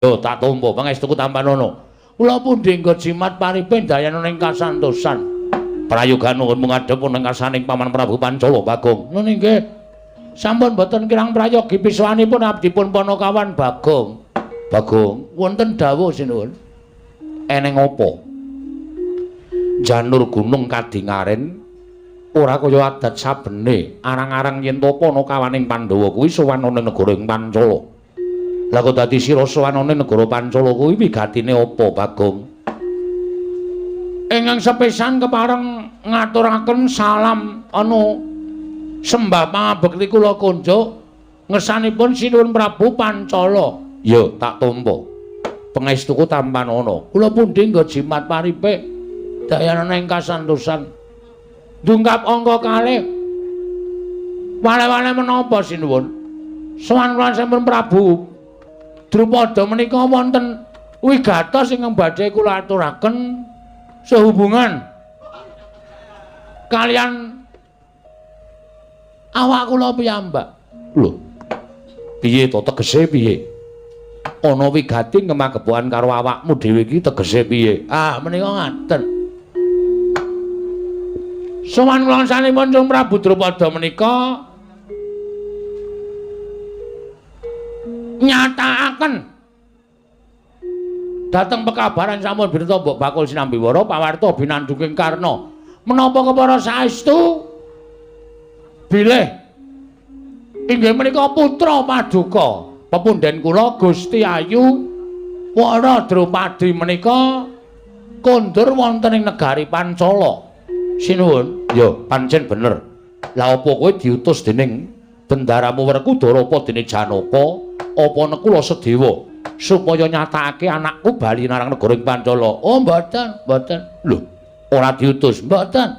Yo tak tampa pangestuku tampanono. Kula pundi nggo jimat paripe ndayana ing kasantosan. Prayoga nuwun ngadhep ing ngarsaning Paman Prabu Pancala Bagong. Nun inggih. Sampun boten kirang prayogi pisuwanipun abdipun Panakawan Bagong. Bagong, wonten dawuh sinuwun. Eneng apa? Janur gunung kadingaren ora kaya adat sabene, arang-arang yen to Panakawaning Pandhawa kuwi sowan ana negara ing Pancala. Lah kok dadi sira sowan ana negara Pancala kuwi wigatine apa, Bagong? Ingkang sepisan kepareng ngaturaken salam anu sembah pangabekti kula kunjuk ngersanipun Sinuwun Prabu Pancala. Ya, tak tampa. Pangestuku tampanana. Kula pundi nggo jimat paripe dayana ing kasantosan. Dungkap angka kalih. Wale-wale menapa sinuwun? Sowan kula sampun Prabu Drupada menika wonten wigatos ingkang badhe kula aturaken sehubungan kalian awak kula piyambak. Lho. Piye to tegese piye? Ana wigati ngemagepokan karo awakmu dhewe iki tegese piye? Ah, menika ngaten. Sowan kula sanipun Sang Prabu Drupada menika nyatakaken dhateng pekabaran sampun birta mbok bakul sinambiwara pawarta binandunging Karna. Menapa kepara saestu bilih inggih menika putra paduka pepunden kula Gusti Ayu Wara Drupadi menika kondur wonten ing negari Pancala. Sinuwun, ya pancen bener. Lah apa kowe diutus dening bendaramu Werkudara apa dene Janaka apa Nekula Sedewa supaya nyatakake anakku bali marang negara ing Pancala? Oh, mboten, mboten. Lho, ora diutus, mboten.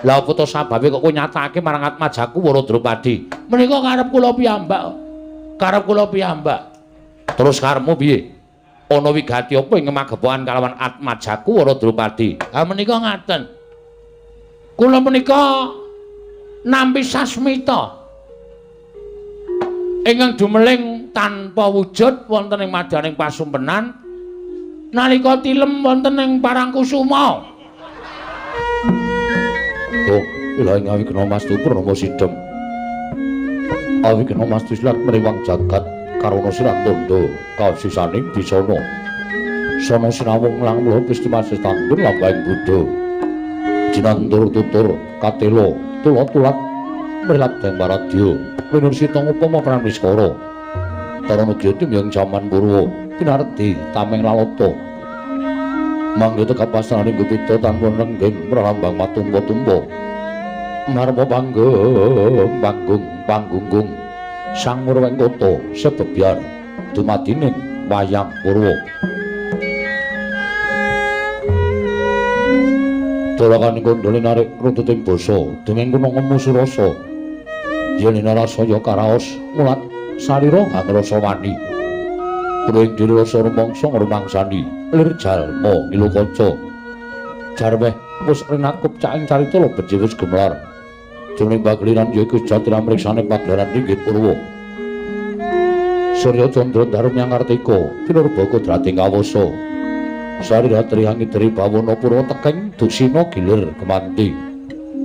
Lah apa to sababe kok kowe nyatakake marang atmajaku Wara Drupadi? Menika karep kula piyambak. Karep kula piyambak. Terus karepmu piye? Ana wigati apa ing magepokan kalawan atmajaku Wara Drupadi? Ha menika ngaten. Kula menika nampi sasmita ingkang dumeling tanpa wujud wonten ing madyaning pasumpenan nalika tilem wonten ing Parangkusuma. Oh, ilahi awigna mastu purnama sidhem. Awigna mastu silat mriwang jagat karana sirat tandha kawsisaning bisana. Sana sinawung lang mula pisti masih tandur lambahing Buddha. Jinantur tutur katela tulat-tulat mrilat deng paradya winursita ngupama pramiskara. Tarana gyati miyang jaman purwa pinardi tameng lalata. Mangga tekapasaning gupita tanpa renggeng pralambang matumpa-tumpa. Marma panggung panggung panggunggung sang Murwengkota sebebyar dumadining wayang purwa. Dolakaning kandhane narik runtuting basa denging kuna ngemu surasa. Yen narasaya karaos mulat salira hangrasa wani. Kuring diri rasa rumangsa ngrumangsani lir jalma ngilu kaca. Jarweh wis rinakup caking carita lebet wis gemelar. Jroning pageliran ya iku jati amriksane pagelaran ringgit purwa. Surya candra daru menyang Kartika pinurba kodrating kawasa. Sarira trihangidri bawana purwa tekeng duksina gilir gemanti.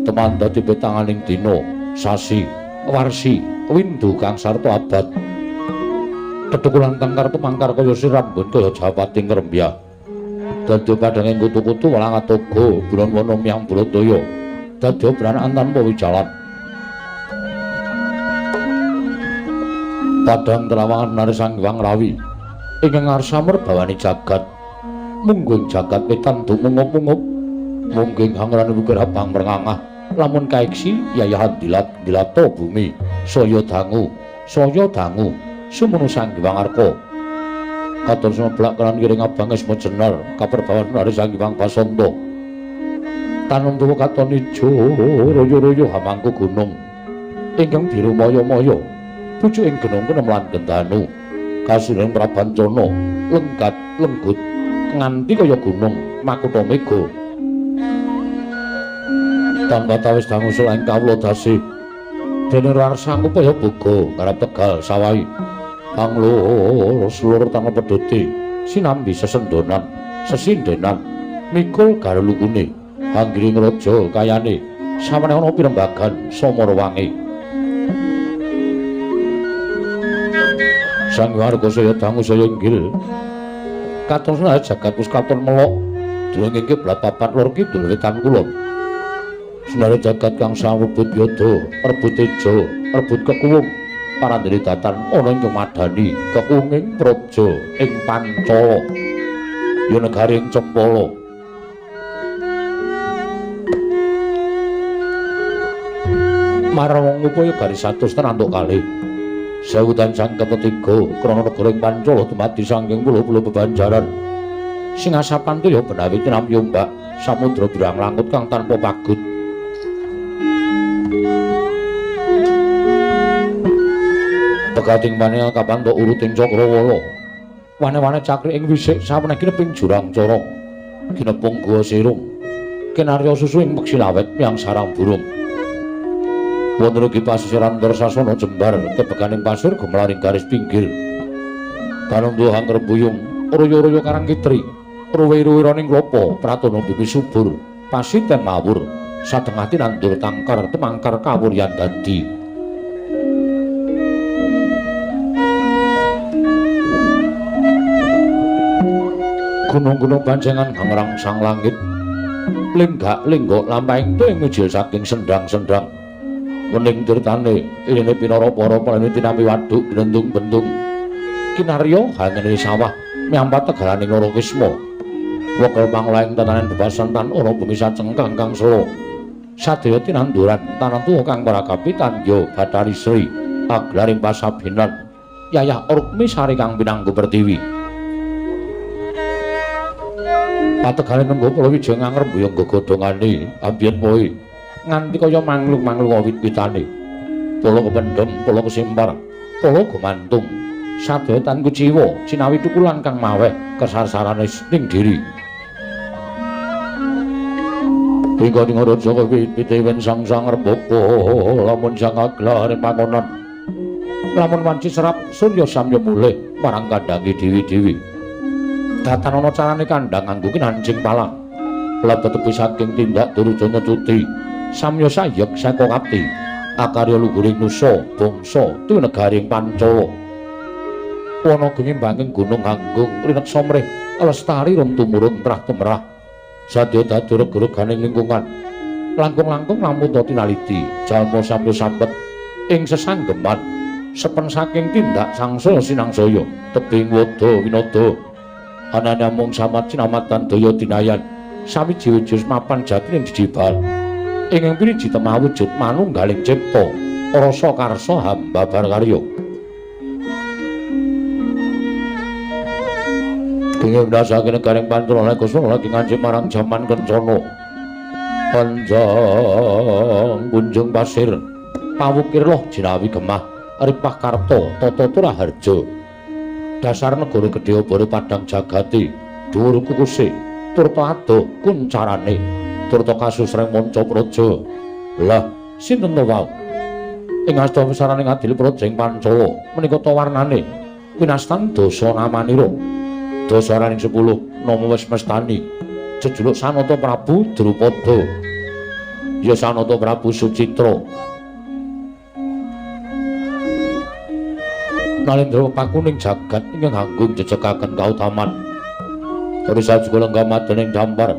Teman dadi petanganing dina, sasi, warsi, windu kang sarta abad. Tethukulan tangkar tumangkar kaya sirambun kaya japating ngrembyah. Dadi padhanging kutu-kutu walang atoga bulan wana miyang Brataya. Dadi branakan tanpa wijalan. Padhang telawangan nari Sang Hyang Rawi ingkang ngarsa merbawani jagat. Mungguing jagat wetan dumungup-mungup. Mungguing hangrane wukir abang mrengangah. Lamun kaiksi yayahan dilat dilata bumi. Saya dangu, saya dangu. Sumunu Sang Hyang Arka. Katon sumeblak kanan kiring abang esma jenar kaperbawan nari Sang Hyang Basanta. Tanung tuwa katon ijo royo-royo hamangku gunung ingkang biru maya-maya. Pucuk ing gunung kenem lan gendanu. Kasiring Prabancana lenggat lenggut nganti kaya gunung makutha mega. Tanpa tawis dangu ing kawula dasi dene rarsang upaya boga garap tegal sawahi. Panglur slur tanpa pedhote sinambi sesendonan sesindenan mikul garlukune hanggiring raja kayane samene ana pirembagan samarawangi. Sang warga saya dangu saya inggil katon senah jagat wis katon melok durung ing kiblat papat lor kidul wetan kulon. Senare jagat kang sawebut yada rebut teja rebut kekuwung parandene datan ana ing madani kekunging praja ing Pancala ya negari ing Cempala. Marang upaya garis 100 terantuk kalih sewu tansah ketiga krana negara ing Pancala dumadi saking pulo-pulo bebanjaran sing asapan toya benawi tinampi ombak samudra birang langut kang tanpa pagut. Pegating manel kapantok uruting cakrawala wane-wane cakrik ing wisik saweneh kineping jurang corong kinepung guwa sirung kinarya susu ing peksi lawet miyang sarang burung. Wonten ugi pasisiran sasana jembar kebeganing pasir gumlaring garis pinggir tanung hang rembuyung royo-royo karang kitri ruwe-ruwiraning klapa pratana bumi subur pasiten mawur sadengah tinandur tangkar temangkar kawuryan dadi. Gunung-gunung panjenengan hangrangsang langit lenggak-lenggok lampahing ing mijil saking sendang-sendang wening tirtane iline pinara para palene tinampi waduk glendung-bendung kinarya hangene sawah myampat tegalaning Loro Kisma wekel pangolaing tatanan bebasan tan ana bumi sacengkang kang sela sadaya tinanduran tanan tuwa kang parakapi tandya Bathari Sri aglaring pasabinan yayah Rukmi Sari kang pinanggu pertiwi. Pategale nenggo Palawijaya ngangrembuyung gegodhongane ambiyen poe nganti kaya manglung-manglung wit-witane. Pala kependhem, pala kesimpar, pala gumantung. Sadaya tan kuciwa cinawi tukulan kang maweh kesarsarane ning diri. Hingga ning raja wit-wite wen sang-sang rembaka lamun sang aglar pangonan. Lamun wanci serap surya samya mulih marang kandhange dewi-dewi. Datan ana carane kandhang nganggo kinancing palang. Lebet tepi saking tindak durjana cuti samya sayek saka kapti akarya luhuring nusa bangsa tunegaring Pancala. Wana gemimbanging gunung hanggung rineksa mrih lestari rum tumurun trah temrah sadya dadi reg-reganing lingkungan langkung-langkung lamun tinaliti jalma samya sambet ing sesanggeman sepen saking tindak sangsaya sinangsaya tebing wada winada anane mung samat sinamatan daya dinayan sami jiwujud mapan jati ing dijibar ingkang piniji temah wujud manunggaling cipta rasa karsa hamba karya. Dene ndasake negaring Pancala Guswana lagi ngaji marang jaman kencana panjang kunjung pasir pawukir loh jinawi gemah ripah karta tata turaharja dasar negara gedhe obore padang jagati dhuwur kukuse turta adoh kuncarane turta kasusreng manca praja. Lah sinten to wau ing asta besarane ngadil praja ing Pancala menika ta warnane winastan dasa namanira dasaraning 10 nama wis mestani jejuluk Sanata Prabu Drupada ya Sanata Prabu Sucitra Nalendra pakuning jagat ingkang hanggung jejekaken kautaman. Terus sajuga lenggah madening dampar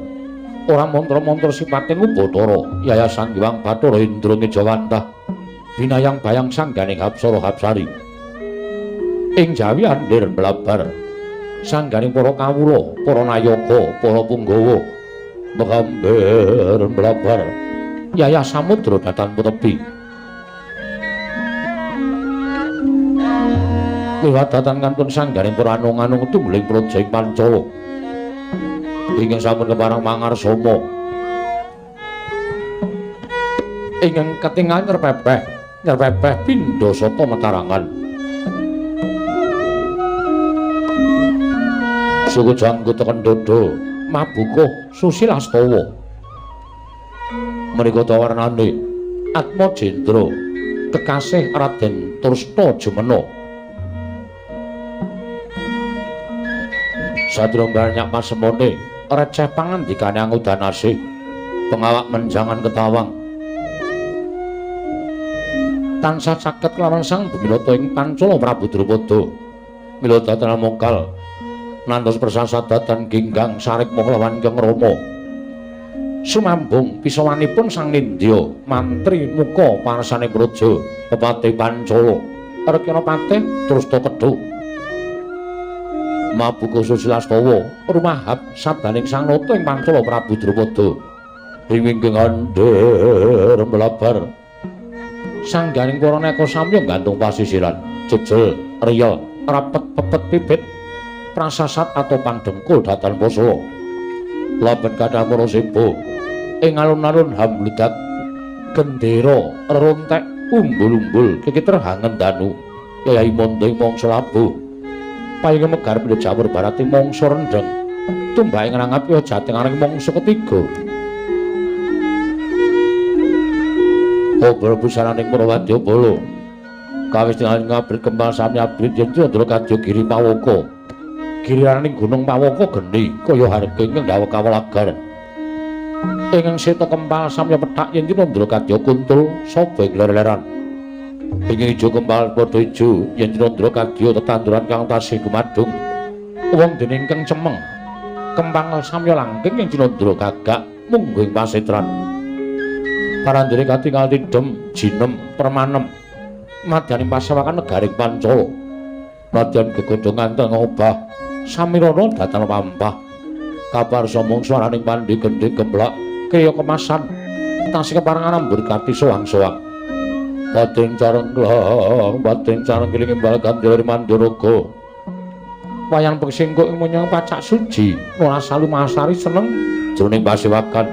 ora mantra-mantra sipating Ubathara Yayasan Hyang Bathara Indra Ngejawantah binayang bayang sangganing Hapsara Hapsari ing Jawi andir mlabar sangganing para kawula, para nayaka, para punggawa megamber mlabar yayah samudra datan tepi. Wiwadatan kantun sangganing para anung-anung tungguling praja ing Pancala ingkang sampun kepareng mangarsama ingkang ketingal nyerpepeh nyerpepeh pindha sata metarangan suku janggut teken dodo mabukuh susilastawa menika ta warnane Atma Jendra kekasih Raden Trusna Jumena Sadurung banyak pasemone receh pangandikane angudan asih pengawak menjangan ketawang tansah caket kelawan Sang Bumilata ing Pancala Prabu Drupada mila datan mokal nantos prasasadatan ginggang sarikma kelawan Hyang Rama sumambung pisawanipun Sang Nindya mantri muka parsaning praja pepate Pancala Rekyana patih Trusta Kedhu mabuka Susilastawa rumahap sabdaning Sang Nata ing Pancala Prabu Drupada ing wingking andher mlabar sangganing para neka samya gantung pasisiran jejel riya rapet pepet pipit prasasat atau pandengkul datan posala laben kathah para seba ing alun-alun hamludak gendera rerontek umbul-umbul kekiter hangen danu Yai Mondo ing mangsa labuh payung megar pindha Jawur Barat ing mangsa rendheng tumbake ngrangap ya jatengaring mangsa ketiga obor busananing para wadyabala kawis tingal ngabrit kembal sami abrit yen candra kadya giri pawaka giriraning gunung pawaka geni kaya harga ingkang dawuh kawelagar ingkang seta kempal samya pethak yen candra kadya kuntul saba ing ler-leran ing ijo kempal padha ijo yen candra kadya tetanduran kang tasih gumadung wong dene ingkang cemeng kempang samya langking ing candra gagak mungguh ing pasetran parandene katingal tidhem jinem permanem madyaning pasewakan negaring Pancala madyan gegodhongan teng obah samirana datan pampah kabar somong swaraning pandhe gendhe gemblak kriya kemasan tasih keparengan berkati soang-soang batin carenglang batin carenggiling imbal gandhara manduraga wayang pengsingkuk ing menyang pacak suci ora salumasari seneng jroning pasewakan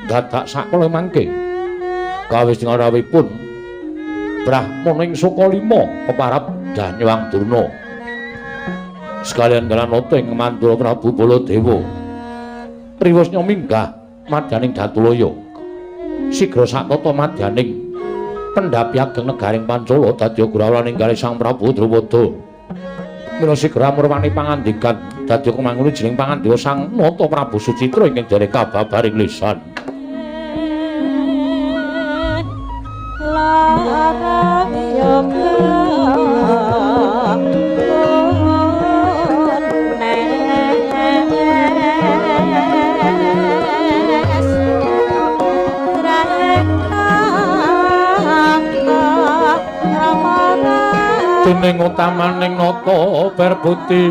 dadak sakala mangke kawis rawuhipun brahmana ing Sukalima peparap Danyang Durna sekalian galanata ing Mandura Prabu Baladewa riwusnya minggah madyaning Datulaya sigra satata madyaning pendhapi ageng negaring Pancala dadi gurawaning galih Sang Prabu Drupada mila sigra murwani pangandikan dadi kumanguni jeneng pangandiwa Sang Nata Prabu Sucitra ingkang jare kababaring lisan dening utamaning nata perbuti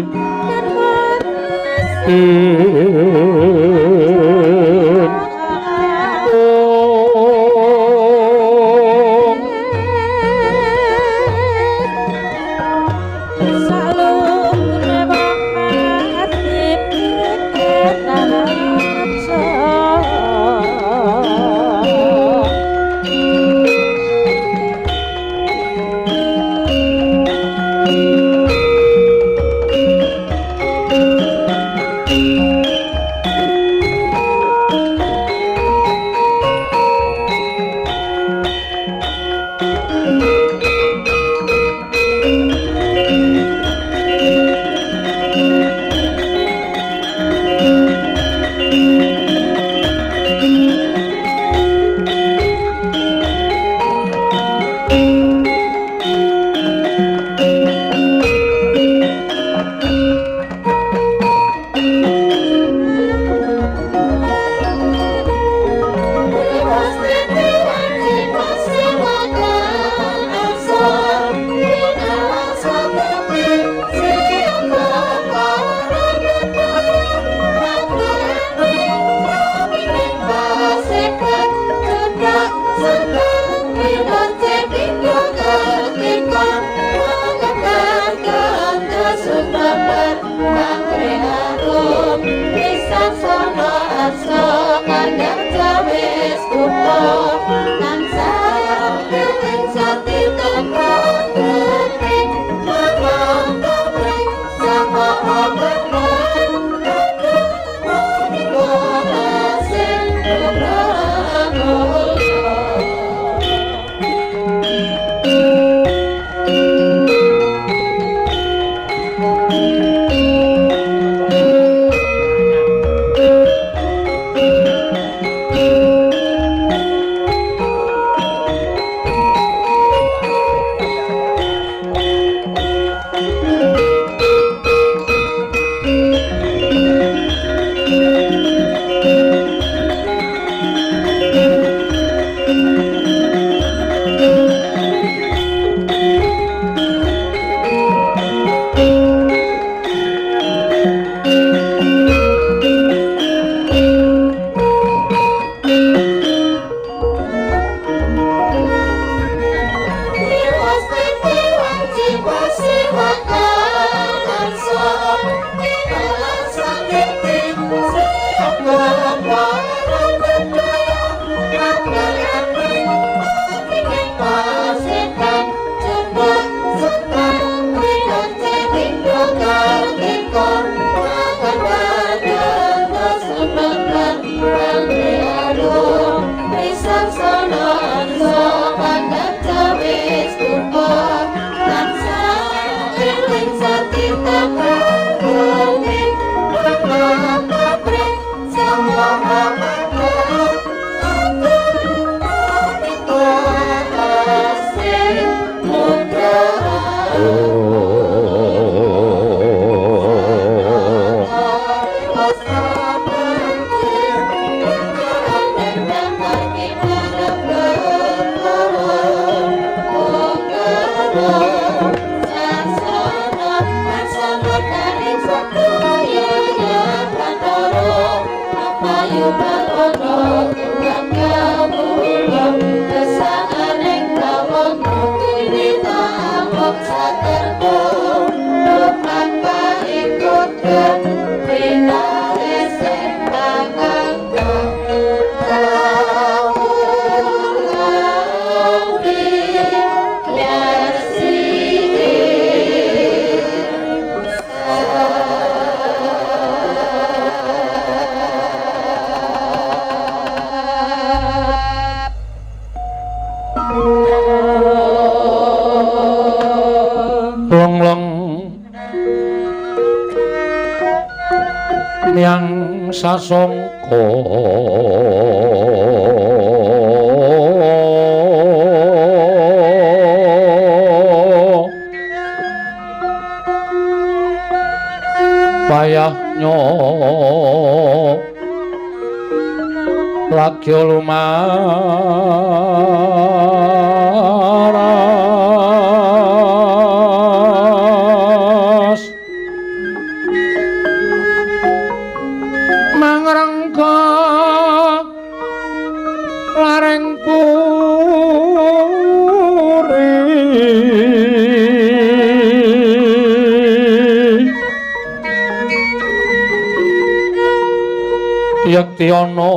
Sumawana tukang kawula kesanganing bawana kinita amung saterpa lumampah ikut pinaris ing pangangga Long-long miang sasongko payahnya lagi lumaras mangrengka lareng puri yekti ana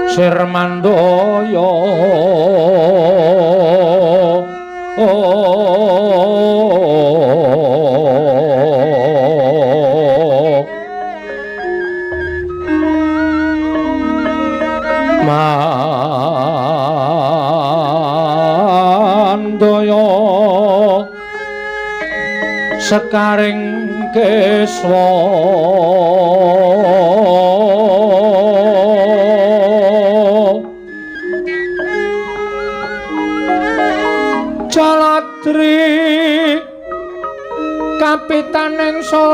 Sirmandaya Mandaya sekaring keswa Jaladri kapitaning surya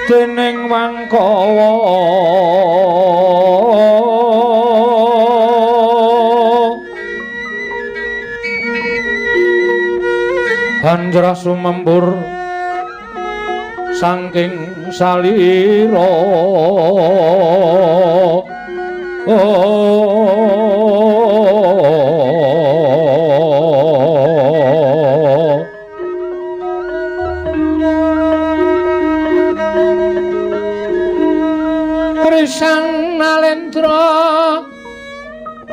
dening Wangkawa Hanjra sumembur saking salira. Risang Nalendra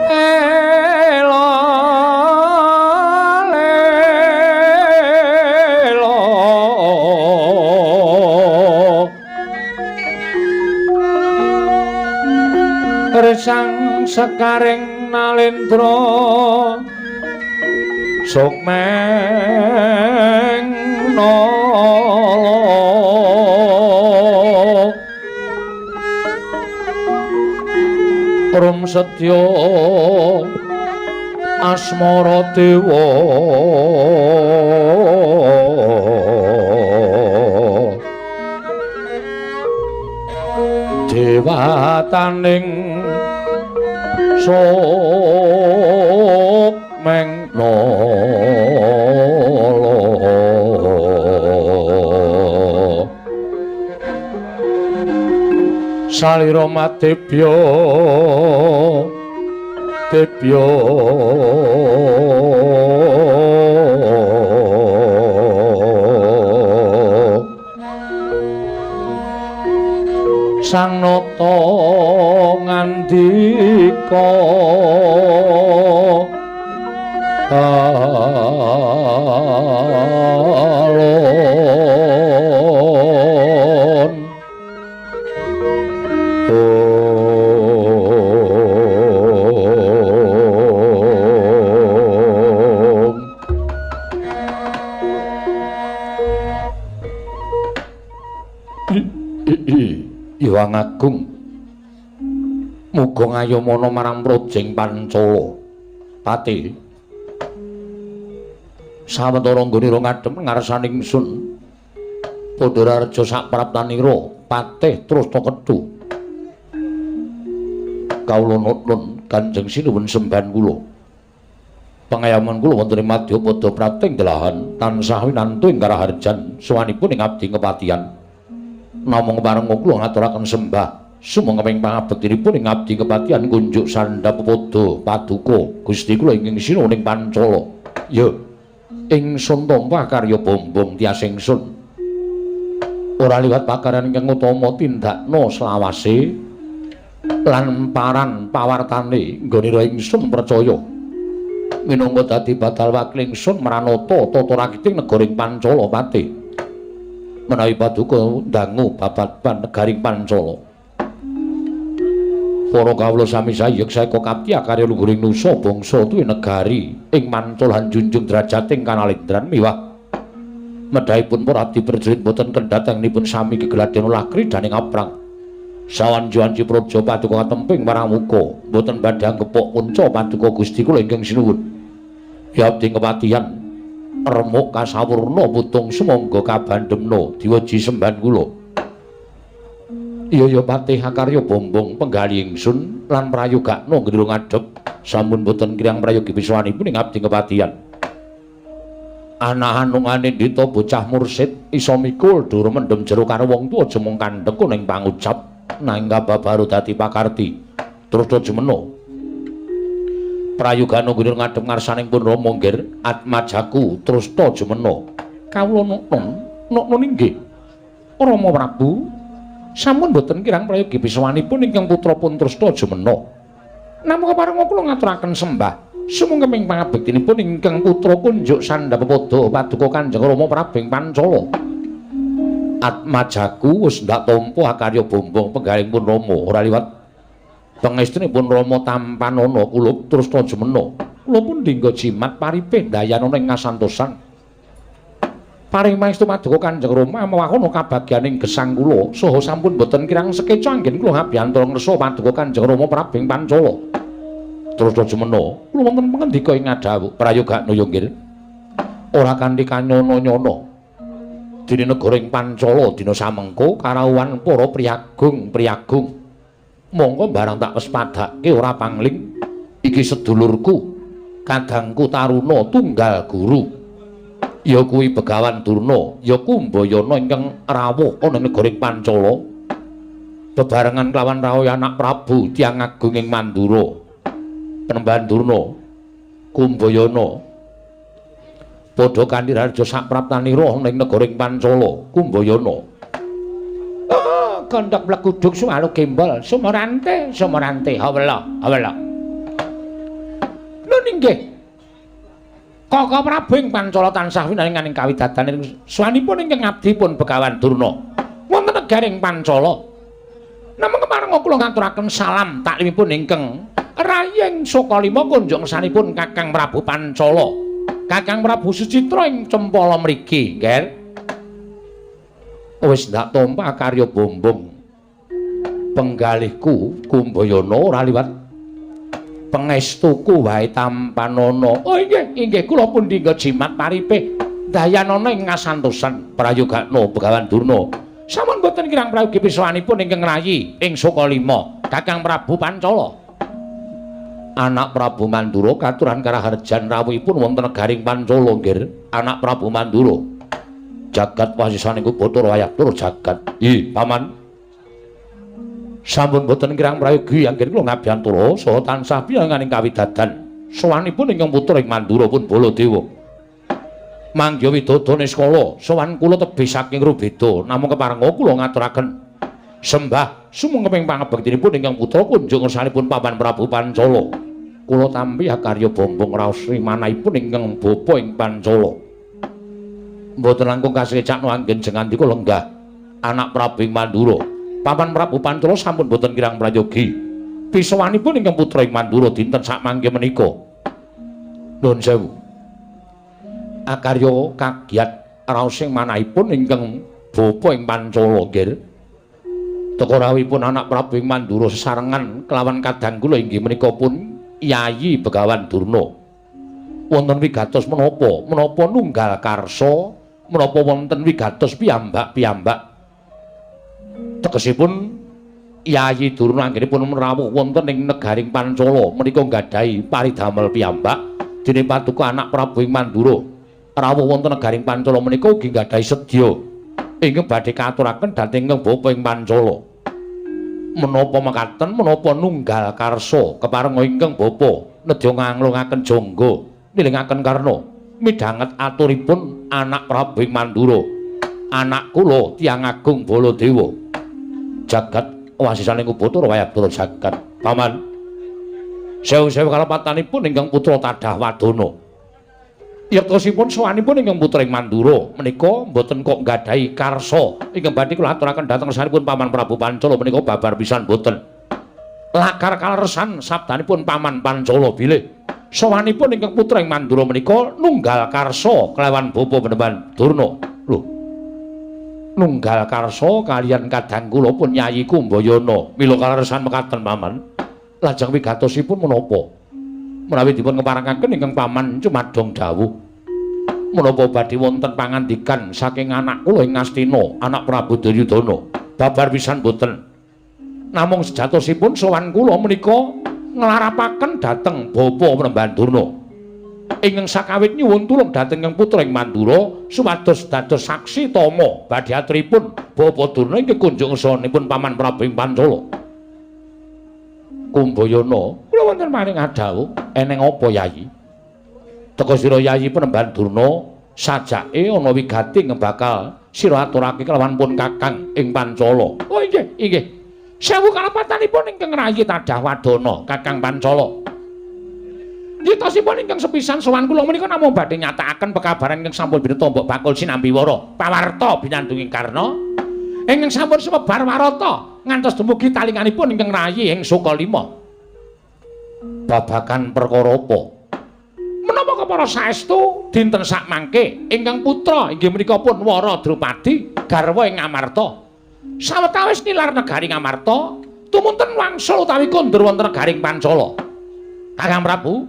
elo lelo Risang sekaring Nalendra sukmeng nala Rum setya asmara dewa dewataning sukmeng nala. Salira madebya debya Sang Nata ngandika alon Hyang Agung muga ngayomana marang Projeng Pancala Pati sawetara nggonira ngadhep ngarsane ingsun Pandharareja sapraptanira patih Trusna Kedu kawula nuwun Kanjeng Sinuwun sembahan kula Pangayaman kula wonten ing Madyapada Prating Delahan tansah winantu ing karaharjan sowanipun ing abdi kepatihan. Namung keparenga kula ngaturaken sembah sumangga ing pangabektinipun ing abdi kepatihan kunjuk sandhap pepada paduka Gusti kula ingkang sinuwun ing Pancala. Ya, ingsun tampa karya bombong tias ingsun. Ora liwat pakaryan ingkang utama tindakna selawase lan paran pawartane nggonira ingsun percaya. Minangka dadi badal wakil ingsun mranata tata rakiting negara ing Pancala Pati. Menawi paduka dangu bababan negaring Pancala. Para kawula sami sayek saeka kapti akarya luhuring nusa bangsa tuwi negari ing Pancala junjung derajating kanalendran miwah medhahipun para abdi prajurit boten kendhatenipun sami gegladen olah kridaning aprang. Sawanci-wanci praja paduka katemping marang muka boten badhe anggepok punca paduka Gusti kula ingkang sinuwun. Ya abdi kepatihan remuk kasawurna putung sumangga kabandhemna diweji sembahan kula. Iya ya patih akarya bombong penggalih ingsun lan prayogakna gendra ngadhep sampun boten kirang prayogi piswanipun ing abdi kepatihan. Anak-anungane ndita bocah mursid iso mikul dur mendem jero karo wong tuwa aja mung kandhek ning pangucap nanging kababaru dadi pakarti. Terus jemeno. Prayogana gendra ngadhep ngarsaning pun Rama nggir atmajaku trusta jemena. Kawula noknon, noknon inggih. Rama Prabu sampun boten kirang prayogi piswanipun ingkang putra pun trusta jemena. Namung keparenga kula ngaturaken sembah sumangga ing pangabektinipun ingkang putra kunjuk sandhap pepada paduka Kanjeng Rama Prabu ing Pancala. Atmajaku wis ndak tampa akarya bombong penggalih pun Rama ora liwat pangestunipun Rama tampanana kula trusta jemena. Kula pun dinggo jimat paripih dayanana ing kasantosan. Paring pangestu paduka Kanjeng Rama mawahono kabagyaning gesang kula saha sampun boten kirang sekeca anggen kula ngabiyantara ngresa paduka Kanjeng Rama Prabu ing Pancala. Trusta jemena kula wonten pangandika ing ngadhawuh prayogakna ya nggih. Ora kanthi kanyono-nyono. Dene negara ing Pancala dina samengko karawuhan para priyagung-priyagung. Monggo barang tak wespadake ora pangling iki sedulurku kadangku taruna tunggal guru ya kuwi Begawan Durna ya Kumbayana ingkang rawuh ana ing negara Pancala bebarengan kelawan rawuh anak Prabu tiyang agung ing Mandura Penembahan Durna Kumbayana padha kanthi raja sapraptanira ning negara Pancala Kumbayana. Kondok pleguduk suwalu gembol sumorante sumorante hawela hawela. Nun inggih Kaka Prabu ing Pancala tansah winaringaning kawidadaning swanipun ingkang abdi pun Begawan Durna wonten negaring Pancala. Namung keparenga kula ngaturaken salam taklimipun ingkang rayeng Sukalima kunjung sanipun Kakang Prabu Pancala. Kakang Prabu Sucitra ing Cempala mriki, nggih. Wis ndak tampa karya bombong penggalihku Kumbayana ora liwat pangestuku wae tampanana. Oh inggih, inggih kula pun dinggo jimat paripih dayanana ing kasantosan prayogakna Begawan Durna. Sampun boten kirang prayogi piswanipun ingkang rayi ing Sukalima Kakang Prabu Pancala. Anak Prabu Mandura katuran karaharjan rawuhipun wonten negaring Pancala nggih. Anak Prabu Mandura jagat wasisane Bathara wayah tur jagat. Ih, paman. Sampun boten kirang prayogi anggen kula ngabiyantara saha tansah piyanganing kawidadan. Sowanipun ingkang putra ing Mandura pun Baladewa. Mangga widodo niskala sowan kula tebih saking rubeda namung keparenga kula ngaturaken sembah sumangga ing pangabektinipun ingkang putra kunjung ngersanipun Paman Prabu Pancala. Kula tampi akarya bombong raos rimanahipun ingkang bapa ing Pancala. Mboten langkung kasekcakno anggen jengandika lenggah anak Prabu ing Mandura. Paman Prabu Pancala sampun boten kirang prayogi. Pisowanipun ingkang putra ing Mandura dinten sakmangke menika. Nuwun sewu. Akarya kagiat raos ing manahipun ingkang bapa ing Pancala nggih. Teka rawuhipun anak Prabu ing Mandura sesarengan kelawan kadang kula inggih menika pun Yayi Begawan Durna. Wonten wigatos menapa? Menapa nunggal karsa? Menapa wonten wigatos piyambak-piyambak? Tegesipun Yayi Durna anggenipun rawuh wonten ing negaring Pancala menika nggadahi paridamel piyambak Dene paduka anak Prabu ing Mandura rawuh wonten negaring Pancala menika ugi nggadahi sedya ingkang badhe kaaturaken dhateng ingkang bapa ing Pancala. Menapa mekaten menapa nunggal karsa keparenga ingkang bapa nedya nganglungaken jangga nilingaken karna midhanget aturipun anak Prabu ing Mandura, anak kula tiyang agung Baladewa. Jagat wasisaning Ubathara Wayabdara jagat. Paman, sewu-sewu kalepatanipun ingkang putra tadah wadana. Yektosipun sowanipun ingkang putra ing Mandura menika mboten kok nggadahi karsa ingkang badhe kula aturaken dhateng sanipun Paman Prabu Pancala menika babar pisan mboten. Lakar kaleresan sabdanipun Paman Pancala bilih sowanipun ingkang putra ing Mandura menika nunggal karsa kelawan bapa Panembahan Durna. Lho, nunggal karsa kaliyan kadang kula pun Yayi Kumbayana. Mila kaleresan mekaten Paman. Lajeng wigatosipun menapa? Menawi dipun keparengaken ingkang Paman cumadong dawuh menapa badhe wonten pangandikan saking anak kula ing Ngastina, anak Prabu Duryudana. Babar pisan boten. Namung sejatosipun sowan kula menika nglarapaken dhateng bapa Panembahan Durna ingkang sakawit nyuwun tulung dhateng ingkang putra ing Mandura supados dados saksi tama badhe aturipun bapa Durna ingkang kunjung ngersanipun Paman Prabu ing Pancala. Kumbayana, kula wonten maring adhawuh, eneng apa Yayi? Teka sira Yayi Panembahan Durna sajake ana wigati ingkang bakal sira aturake kelawan pun Kakang ing Pancala. Oh inggih, inggih. Sewu kalepatanipun ingkang rayi tadah wadana Kakang Pancala. Yitosipun ingkang sepisan sowan kula menika namung badhe nyatakaken pekabaran ingkang sampun bineta mbok bakul sinambi wara pawarta binandunging karna ingkang sampun sumebar warata ngantos dumugi talinganipun ingkang rayi ing Sukalima. Babagan perkara apa? Menapa kepara saestu dinten sakmangke ingkang putra inggih menika pun Wara Drupadi garwa ing Ngamarta. Sawetawis nilar negari Ngamarta tumunten wangsul utawi kondur wonten negaring Pancala. Kakang Prabu,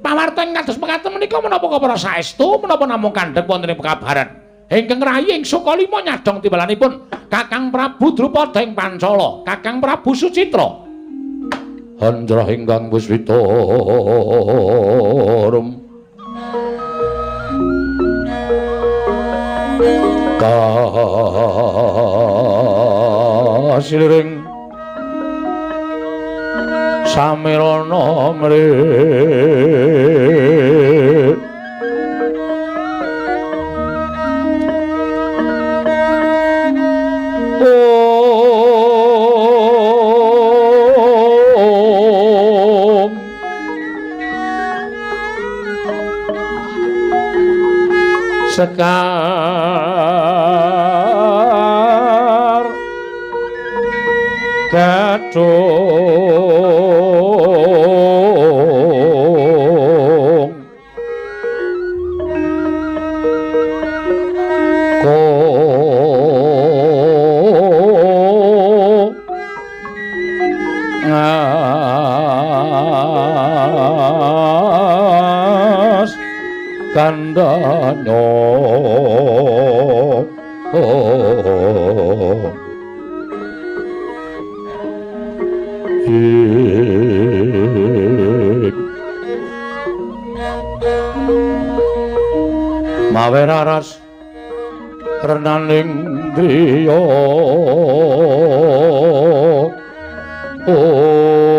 pawarta ing kados mekaten menika menapa kepara saestu menapa namung kandhek wonten ing pekabaran ingkang rayi ing Sukalima nyadong timbalanipun Kakang Prabu Drupada ing Pancala, Kakang Prabu Sucitra. Hanjrah ingkang puswita rum kasiliring samirana mri Om Sekar Gadung Ko Ngas Kandanyo Mawe raras renaning driya Om Om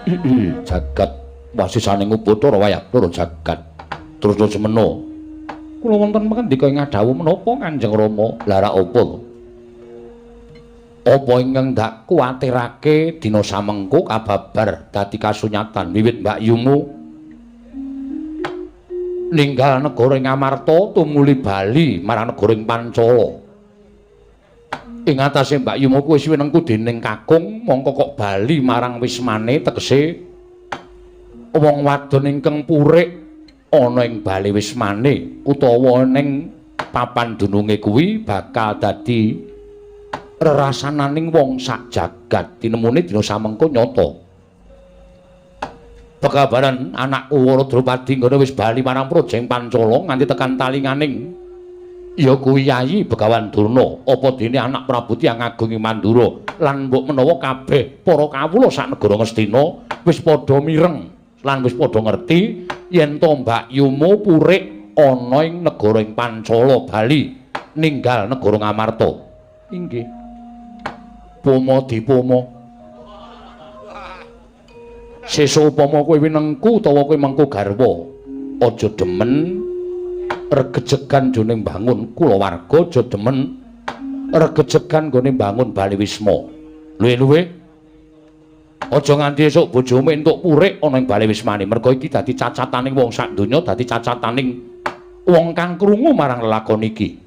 Om Jagat wasisaning Upacara Wayabdara jagat terus semena. Kula wonten pangandika ing adhawuh menapa Kanjeng Rama? Lah ra apa to? Apa ingkang ndak kuwatirake dina samengko kababar dadi kasunyatan wiwit mbakyumu ninggal negara ing Amarta tumuli bali marang negara ing Pancala. Ing atase Mbak Yumu kuwi wis winengku dening kakung, mongko kok bali marang wismane, tegese wong wadon ingkang purik ana ing bali wismane utawa ning papan dununge kuwi bakal dadi rerasananing wong sak jagat. Tinemune dina samengko nyata. Pekabaran anakku Wara Drupadi nggone wis bali marang Projeng Pancala nganti tekan talinganing ya kuwi Yayi Begawan Durna, apa dene anak Prabu Tiyang Agung ing Mandura lan mbok menawa kabeh para kawula sak negara Ngastina wis padha mireng lan wis padha ngerti yen to Mbak Yumu purik ana ing negara ing Pancala bali ninggal negara Ngamarta. Inggih. Poma dipoma. Sesuk upama kowe winengku utawa kowe mengku garwa, aja demen regejegan jone mbangun kulawarga, aja demen regejegan nggone mbangun bali wisma. Luwe-luwe aja nganti esuk bojomu entuk purik ana ing bali wismane, merga iki dadi cacataning wong sak donya, dadi cacataning wong kang krungu marang lelakon iki.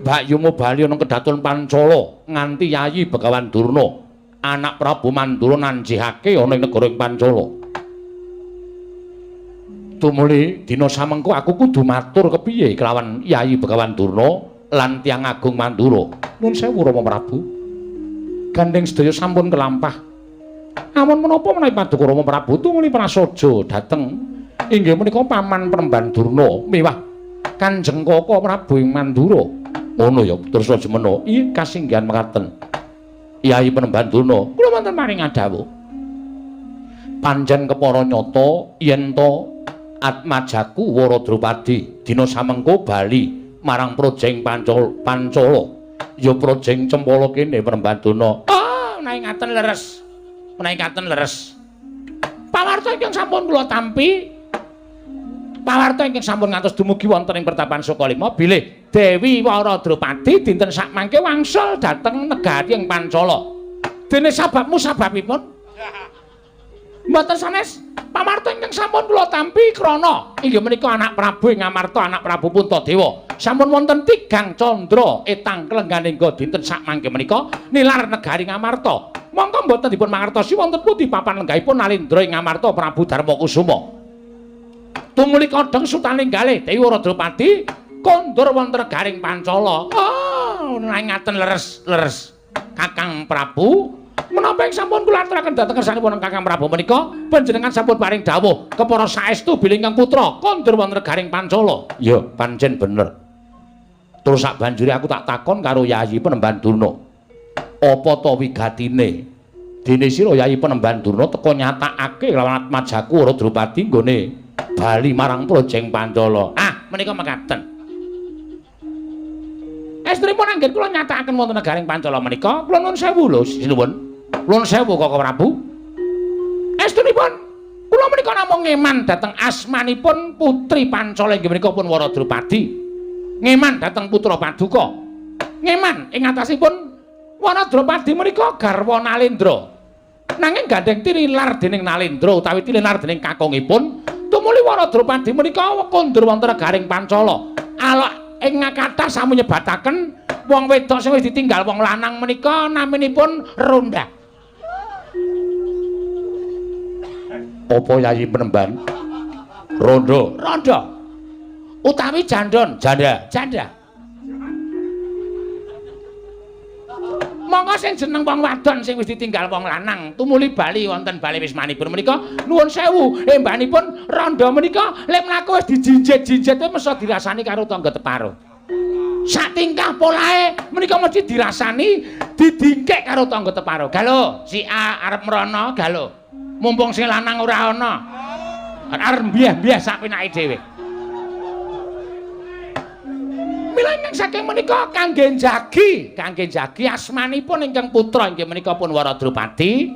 Mbak Yumu bali ana kedaton Pancala nganti Yayi Begawan Durna anak Prabu Mandura nanjihake ana ing negara ing Pancala. Tumuli dina samengko aku kudu matur kepiye kelawan Yayi Begawan Durna lan Tiyang Agung Mandura. Nuwun sewu Rama Prabu. Gandeng sedaya sampun kelampah. Amun menapa menawi paduka Rama Prabu tumuli prasaja dhateng inggih menika paman Premban Durna miwah Kanjeng Kaka Prabu ing Mandura. Ngono ya terus aja mena. Iya kasinggihan mekaten. Yayi Premban Durna, kula wonten paring adhawuh. Pancen kepara nyata yen to atmajaku Wara Drupadi dina samengko bali marang Projeng Pancala. Ya Projeng Cempala kene Premban Durna. Oh, menawi ngaten leres. Menawi ngaten leres. Pawarta ingkang sampun kula tampi, pawarta ingkang sampun ngantos dumugi wonten ing Pertapan Sukalima bilih Dewi Wara Drupadi dinten sakmangke wangsul dhateng negari ing Pancala. Dene sababmu sababipun? Mboten sanes. Pawarta ingkang sampun kula tampi krana inggih menika anak Prabu ing Ngamarta, anak Prabu Puntadewa. Sampun wonten tigang candra etang klengganingga dinten sakmangke menika nilar negari Ngamarta. Mongko mboten dipun mangertosi wonten pundi papan lenggahipun Nalendra ing Ngamarta Prabu Darmakusuma. Tumuli kodheng sutaning galih Dewi Wara Drupadi kondur wonten negaring Pancala. Oh, ngaten leres-leres. Kakang Prabu, menapa ing sampun kula aturaken dhateng kersanipun Kakang Prabu menika panjenengan sampun paring dawuh kepara saestu bilih ingkang putra kondur wonten negaring Pancala. Ya, pancen bener. Terus sak banjure aku tak takon karo Yayi Penemban Durna. Apa to wigatine? Dene sira Yayi Penemban Durna teka nyatakake lawan atmajaku Wara Drupadi nggone bali marang Projeng Pancala. Ah, menika mekaten. Estrinipun anggen kula nyatakaken wonten negaring Pancala menika, kula nuwun sewu lho, sinuwun. Nuwun sewu Kaka Prabu. Estrinipun kula menika namung ngeman dhateng asmanipun putri Pancala inggih menika pun Wara Drupadi. Ngeman dhateng putra paduka. Ngeman ing atasipun Wara Drupadi menika garwa Nalendra. Nanging gandeng tinilar dening Nalendra utawi tinilar dening kakungipun, tumuli Wara Drupadi menika kondur wonten negaring Pancala. Alok ing kathah sampun nyebataken wong wedok sing wis ditinggal wong lanang menika naminipun Ronda. Apa Yayi Penemban? Rondo. Rondo. Utawi jandon, janda, janda. Monggo sing jeneng wong wadon sing wis ditinggal wong lanang tumuli bali wonten bali wismanipun menika nuwun sewu embanipun rondo menika lek mlaku wis dijinjit-jinjit mesa dirasani karo tangga teparo. Sak tingkah polahe menika mesti dirasani didingkek karo tangga teparo. Galo, si A arep mrono galo. Mumpung sing lanang ora ana. Arep mbiah-mbiah sak penake dhewe. Mila ingkang saking menika kangge njagi asmanipun ingkang putra inggih menika pun Wara Drupadi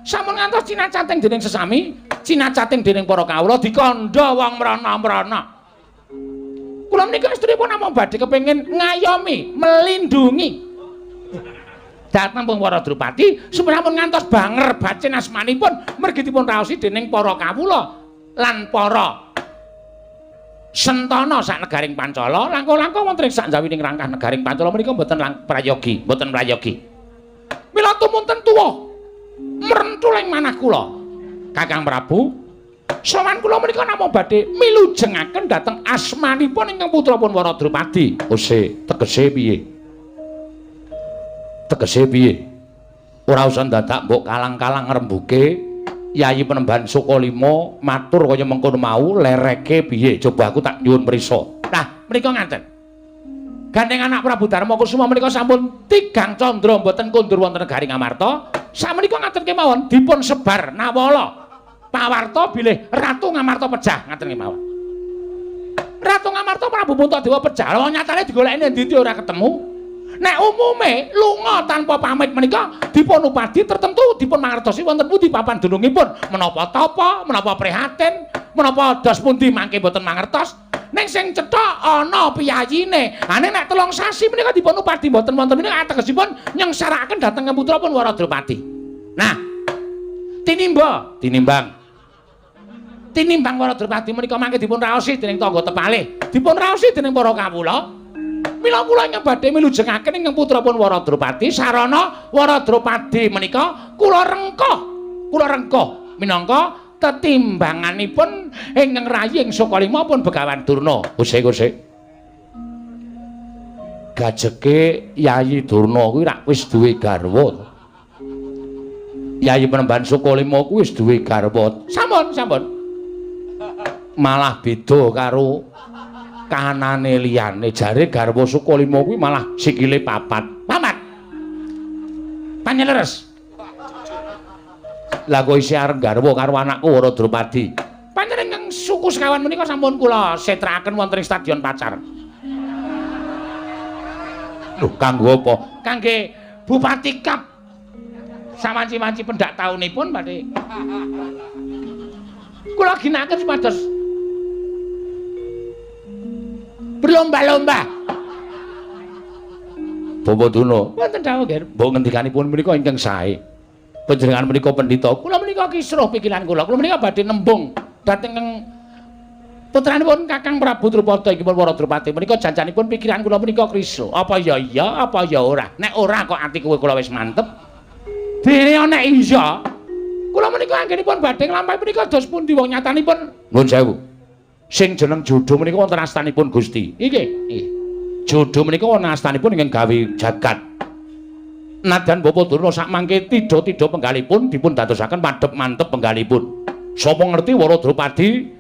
sampun ngantos cinacating dening sesami, cinacating dening para kawula dikandha wong mrana-mrana. Kula menika estrinipun namung badhe kepengin ngayomi, melindungi dhateng pun Wara Drupadi supaya sampun ngantos banger bacin asmanipun mergi dipun raosi dening para kawula lan para Sentana sak negaring Pancala, langkung-langkung wonten ing sak njawining rangkah negaring Pancala menika mboten prayogi, mboten prayogi. Mila tumunten tuwa mrentul ing manah kula. Kakang Prabu, sowan kula menika namung badhe milujengaken dhateng asmanipun ingkang putra pun Wara Drupadi. Ose, tegese piye? Tegese piye? Ora usah dadak mbok kalang-kalang ngrembuke. Yayi Penemban Sukalima matur kaya mengkono mau, lereke piye? Coba aku tak nyuwun prisa. Nah, menika ngaten. Gandeng anak Prabu Darma Kusuma menika sampun tigang candra mboten kondur wonten negari Ngamarta. Samenika ngaten kemawon dipun sebar nawala pawarta bilih Ratu Ngamarta pejah, ngaten kemawon. Ratu Ngamarta Prabu Puntadewa pejah. Lha nyatane digoleki endi-endi ora ketemu. Nek umume lunga tanpa pamit menika dipun upadi tertentu dipun mangertosi wonten pundi papan dunungipun, menapa tapa, menapa prihatin, menapa dos pundi mangke mboten mangertos. Ning sing cetha ana piyayine. Ha nek 3 sasi menika dipun upadi mboten wonten menika ategesipun nyengsarakaken dhateng putra pun Wara Drupadi. Nah, tinimba, tinimbang. Tinimbang Wara Drupadi menika mangke dipun raosi dening tangga tepalih, dipun raosi dening para kawula. Mila kula ingkang badhe milujengaken ingkang putra pun Wara Drupadi, sarana Wara Drupadi menika kula rengkuh, kula rengkuh minangka tetimbanganipun ingkang rayi ing Sukalima pun Begawan Durna. Usik-usik. Gajeke Yayi Durna kuwi rak wis duwe garwa. Yayi Penemban Sukalima kuwi wis duwe garwa. Sampun, sampun. Malah beda karo kahanane liyane. Jare garwa Sukalima kuwi malah sikile papat. Papat. Panjeleres. Lah kok isih arep garwa karo anakku Wara Drupadi. Panjenengan suku sekawan menika sampun kula setrakaken wonten ing Stadion Pacar. Lho, kanggo apa? Kangge Bupati Kap. Sawanci-wanci pendak taunipun badhe. Kula ginakaken supados berlomba-lomba. Bapak Durna, wonten dawuh nggih. Mbok ngendikanipun menika ingkang sae. Panjenengan menika pendhita. Kula menika kisruh pikiran kula. Kula menika badhe nembung dhateng putranipun Kakang Prabu Drupada inggih pun Wara Drupadi menika janjanipun pikiran kula menika kisruh. Apa ya iya, apa ya ora. Nek ora kok ati kowe kula wis mantep. Dene nek iya, kula menika anggenipun badhe nglampahi menika dos pundi wong nyatanipun nuwun sewu. Sing jeneng jodho menika wonten astanipun Gusti. Nggih, nggih. Jodho menika wonten astanipun ingkang gawe jagat. Nadyan Bapak Durna sakmangke tidha-tidha penggalipun dipun dadosaken madhep mantep penggalipun. Sapa ngerti Wara Drupadi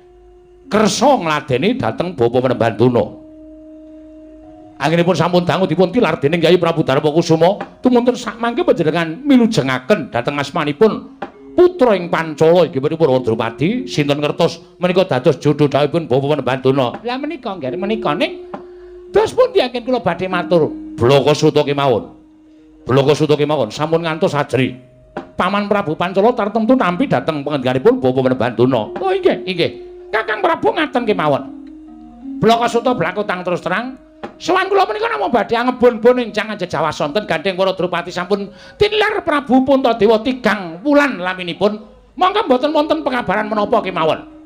kersa ngladeni dhateng Bapak Penemban Durna. Anggenipun sampun dangu dipun tilar dening Kyai Prabu Darma Kusuma, tumunten sakmangke panjenengan milujengaken dhateng asmanipun putra ing Pancala inggih punika Wara Drupadi, sinten ngertos menika dados jodho dhawuhipun Bapak Penemban Durna. Lah menika nggih menika ning dos pundi anggen kula badhe matur Blaka Suta kemawon. Blaka Suta kemawon sampun ngantos ajri. Paman Prabu Pancala tartemtu nampi dhateng pangendikaipun Bapak Penemban Durna. Oh inggih, inggih. Kakang Prabu ngaten kemawon. Blaka Suta blakutang terus terang. Sowan kula menika namung badhe angebon-bon enjang anjejawa sonten gandeng Wara Drupadi sampun tilar Prabu Puntadewa tigang wulan laminipun. Monggo mboten wonten pekabaran menapa kemawon.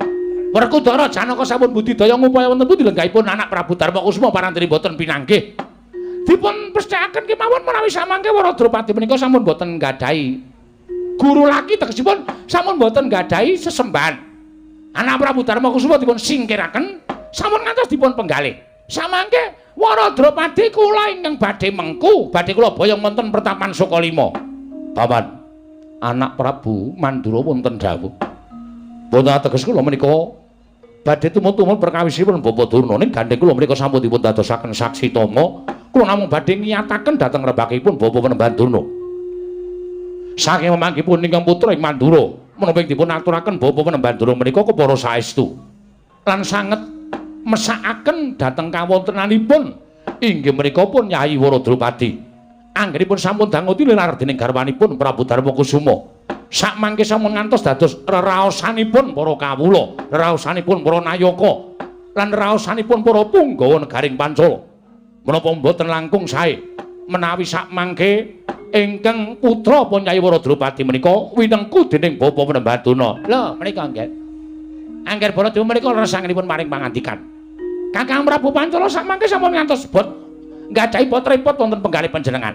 Werkudara Janaka sampun budidaya ngupaya wonten pundi lenggahipun anak Prabu Darma Kusuma parantri mboten pinanggih. Dipun pesthekaken kemawon menawi samangke Wara Drupadi menika sampun mboten nggadahi guru laki, tegesipun sampun mboten nggadahi sesembahan. Anak Prabu Darma Kusuma dipun singkiraken sampun ngantos dipun penggalih. Samangke Wara Drupadi kula ingkang badhe mengku, badhe kula boyong wonten pertapan Sukalima. Paman, anak Prabu Mandura wonten dawuh. Wonten ateges kula menika badhe tumut-tumut perkawisipun Bapak Durna ning gandeng kula menika sampun dipun dadosaken saksi tama. Kula namung badhe ngiyataken dhateng rembakipun Bapak Penemban Durna. Saking memanggihipun ingkang putra ing Mandura, menapa ing dipun aturaken Bapak Penemban Durna menika kepara saestu. Lan sanget mesakaken dhateng kawontenanipun inggih menika pun Yayi Wara Drupadi. Anggenipun sampun dangu tilar dening garwanipun Prabu Darma Kusuma. Sakmangke sampun ngantos dados reraosanipun para kawula, reraosanipun para nayaka, lan reraosanipun para punggawa negaring Pancala. Menapa mboten langkung sae menawi sakmangke ingkang putra pun Yayi Wara Drupadi menika winengku dening Bapak Penemban Durna. Lho menika nggih. Angger Baladewa menika leresanipun maring pangandikan. Kakang Prabu Pancala samangke sampun ngantos bot nggadahi bot repot wonten penggalih panjenengan.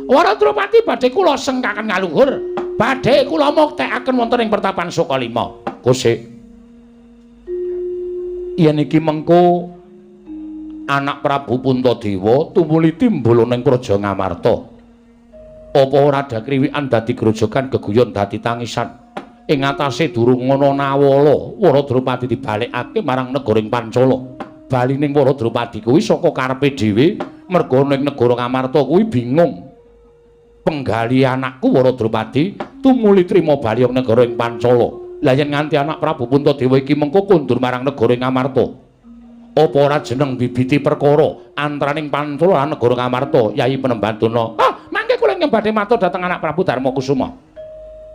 Wara Drupadi badhe kula sengkaken ngaluhur, badhe kula muktekaken wonten ing pertapan Sukalima. Kusik. Yen iki mengko anak Prabu Puntadewa tumuli timbul ning Praja Ngamarta. Apa ora ada kriwikan dadi grojogan geguyon dadi tangisan? Ing atase durung ana nawala, Wara Drupadi dibalekake marang negaring Pancala. Bali ning Wara Drupadi kuwi saka karepe dhewe, merga ning negara Ngamarta kuwi bingung. Penggali anakku Wara Drupadi tumuli trima bali ing negara ing Pancala. Lah yen nganti anak Prabu Puntadewa iki mengko kondur marang negara Ngamarta, apa ora jeneng bibiti perkara antaraning Pancala lan negara Ngamarta? Yayi Penemban Durna. Ah, mangke kula ingkang badhe matur dhateng anak Prabu Darmakusuma.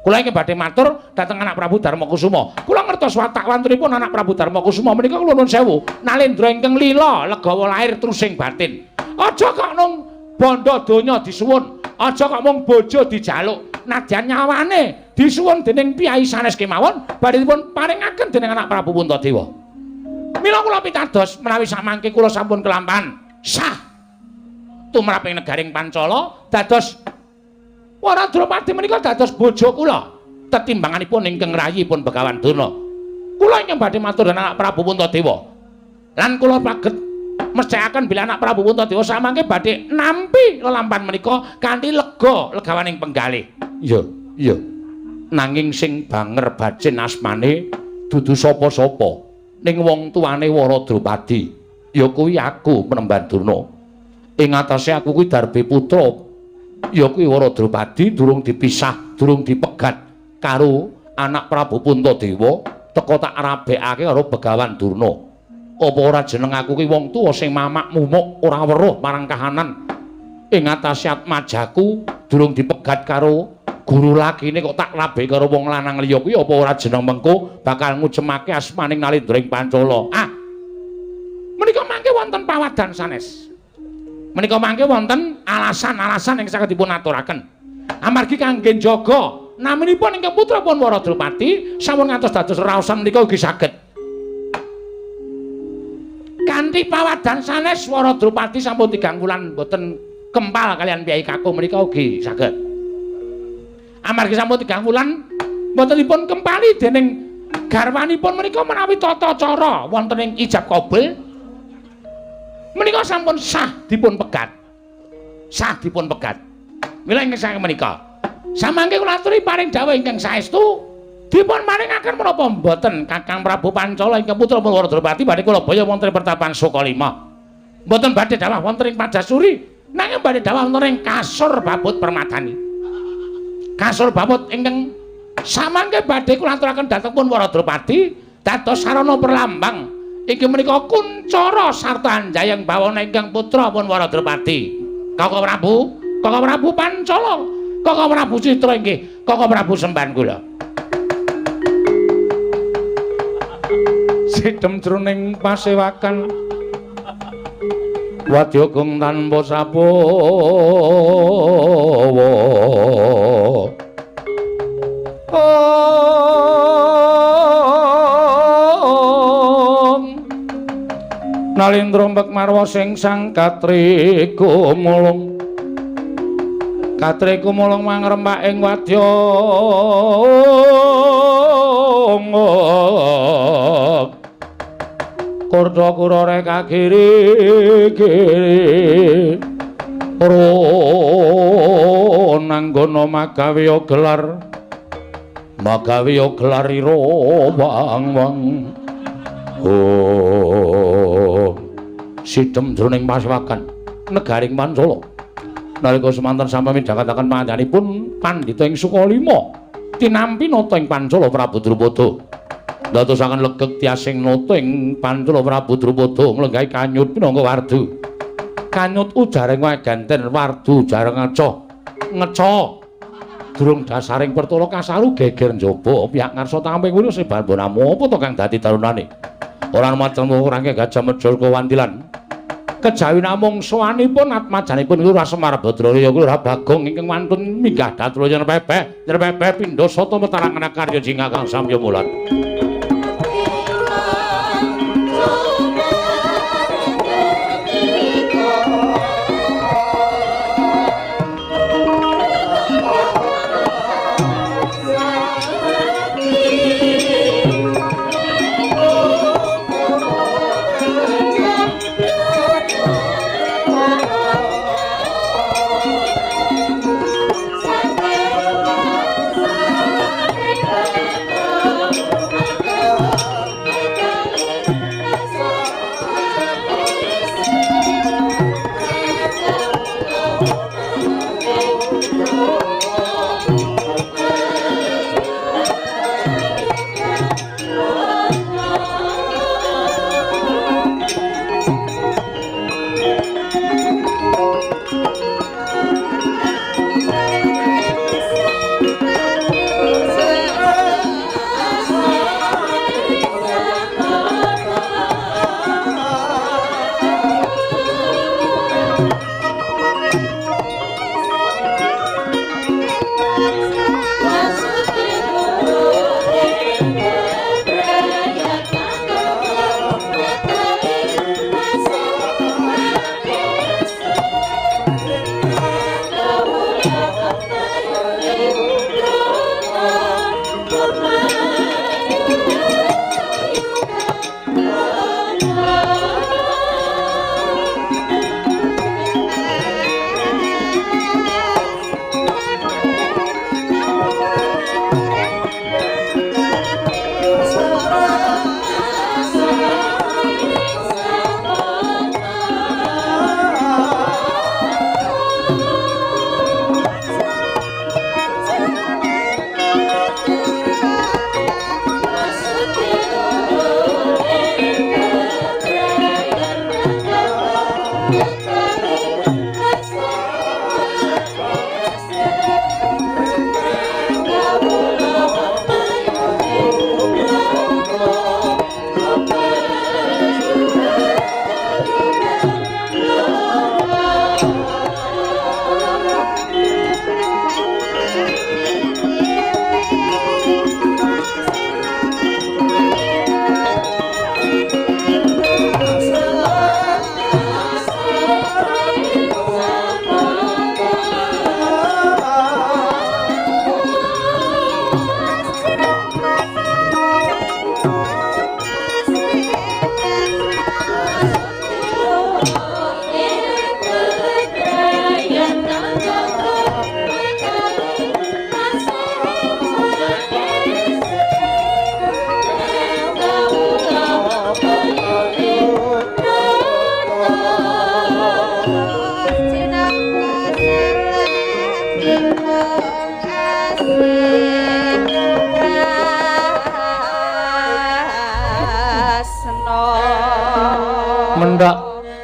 Kula ingkang badhe matur dhateng anak Prabu Darmakusuma. Kula ngertos watak wantunipun anak Prabu Darmakusuma menika kula nuwun sewu, nalendra ingkang lila legawa lair trusing batin. Aja kok nung bandha donya disuwun, aja kok mung bojo dijaluk, nadyan nyawane disuwun dening piyai sanes kemawon badhe dipun paringaken dening anak Prabu Puntadewa. Mila kula pitados menawi samangke kula sampun kelampahan sah tumrap ing negaring Pancala dados Wara Drupadi menika dados bojo kula tetimbanganipun ingkang rayipun Begawan Durna. Kula ingkang badhe matur dhateng anak Prabu Puntadewa. Lan kula paget mesthekaken bilih anak Prabu Puntadewa samangke badhe nampi lelampahan menika kanthi lega legawaning penggalih. Iya, iya. Nanging sing banger bacin asmane dudu sapa-sapa ning wong tuane Wara Drupadi. Ya kuwi aku Penemban Durna. Ing atase aku kuwi darbe putra ya kuwi Wara Drupadi durung dipisah, durung dipegat karo anak Prabu Puntadewa, teka tak rabekake karo Begawan Durna. Apa ora jeneng aku kuwi wong tuwa sing mamak mumuk ora weruh marang kahanan. Ing atase atmajaku durung dipegat karo guru lakine kok tak rabek karo wong lanang liya kuwi apa ora jeneng mengko bakal ngucemake asmaning Nalendra ing Pancala. Ah. Menika mangke wonten pawadan sanes. Menika mangke wonten alasan-alasan ingkang saged dipun aturaken. Amargi kangge njaga naminipun ingkang putra pun Wara Drupadi sampun ngantos dados raosan menika ugi saged. Kanthi pawadan sanes Wara Drupadi sampun 3 wulan boten kempal kalian piyai kakung menika ugi saged. Amargi sampun 3 wulan boten dipun kempali dening garwanipun menika menawi tata cara wonten ing ijab kabul menika sampun sah dipun pegat. Sah dipun pegat. Mila ingkang saking menika. Samangke kula aturi paring dawuh ingkang saestu dipun paringaken menapa mboten Kakang Prabu Pancala ingkang putra Wara Drupadi badhe kula baya wonten ing pertapan Sukalima. Mboten badhe dawuh wonten ing Padasuri, nanging badhe dawuh wonten ing Kasur Babut Permadani. Kasur Babut ingkang samangke badhe kula aturaken dhateng pun Wara Drupadi dados sarana perlambang inggih menika kuncara sarta anjayeng bawana ingkang putra pun Wara Drupadi. Kakang Prabu, Kakang Prabu Pancala, Kakang Prabu Citra inggih, Kakang Prabu sembahan kula. Sidem jroning pasewakan wadya gong tanpa sapawa. Nalendra mbek marwa sing sang katri kumulung. Katri kumulung mangrempak ing wadya. Kurda kurare kagiri kiri. Ronanggana magawe gelar. Magawe gelar ira wang-wang. Oh, sidem jroning pasewakan negaring Pancala. Nalika semanten sampun midhangetaken panjenenganipun pandhita ing Sukalima tinampi nata ing Pancala Prabu Drupada. Ndadosaken legeg tiasing nata ing Pancala Prabu Drupada nglenggahi kanyut pinangka wardu. Kanyut ujareng waganten wardu jareng ngeca. Ngeca durung dasaring pertala kasaru geger njaba pihak ngarsa tamping kuwi sebar bonamu apa to kang dadi tarunane. Ora macem ora gajah medhol kewantilan. Kejawi namung sowanipun atmajanipun Lurah Semar Badraya Lurah Bagong ingkang wantun minggah datraya nyerpepeh nyerpepeh pindha sata metarangan karya jingakang samya mulat.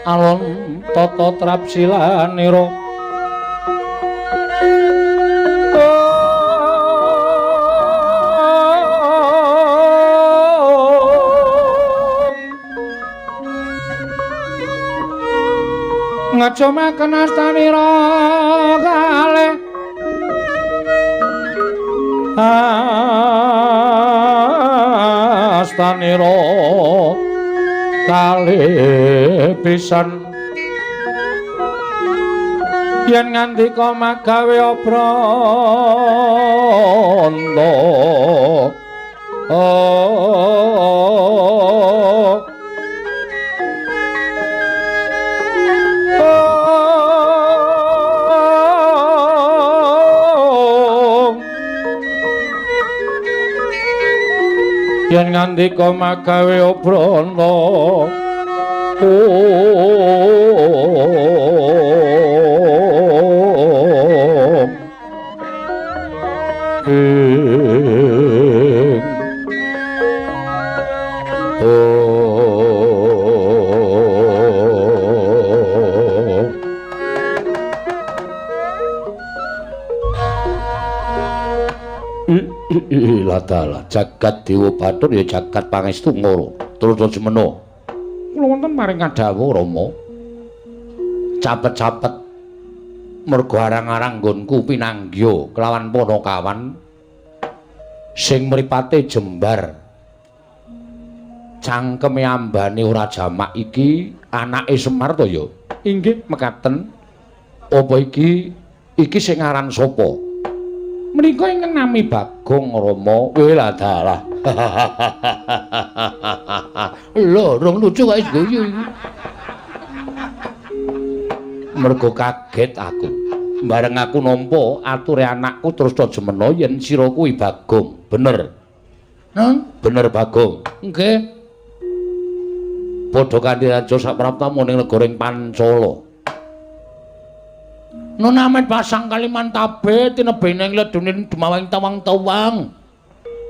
Alon tata trapsilanira. Ngecumaken astanira kalih astanira kalih pisan yen ngandika magawe obranta. Yen ngandika magawe obranta Latala jagat Dewa Bathara ya jagat pangestu ngoro. Turun semena. Kula wonten paring kadhawuh Rama. Capet-capet mergo arang-arang nggonku pinanggya kelawan panakawan sing mripate jembar. Cangkeme ambane ora jamak iki anake Semar to ya? Inggih mekaten. Apa iki iki sing aran sapa? Menika ingkang nami Bagong Rama. Weh dalah. Lho, rong lucu kok wis guyu iki. Mergo kaget aku. Bareng aku nampa ature anakku terus to jemena yen sira kuwi Bagong. Bener. Nang, bener Bagong. Nggih. Padha kanthi raja sapraptamu ning negara ing Pancala. Nun amet pasang Kalimantabe tinebene ing ledunin dumawang tawang-tawang.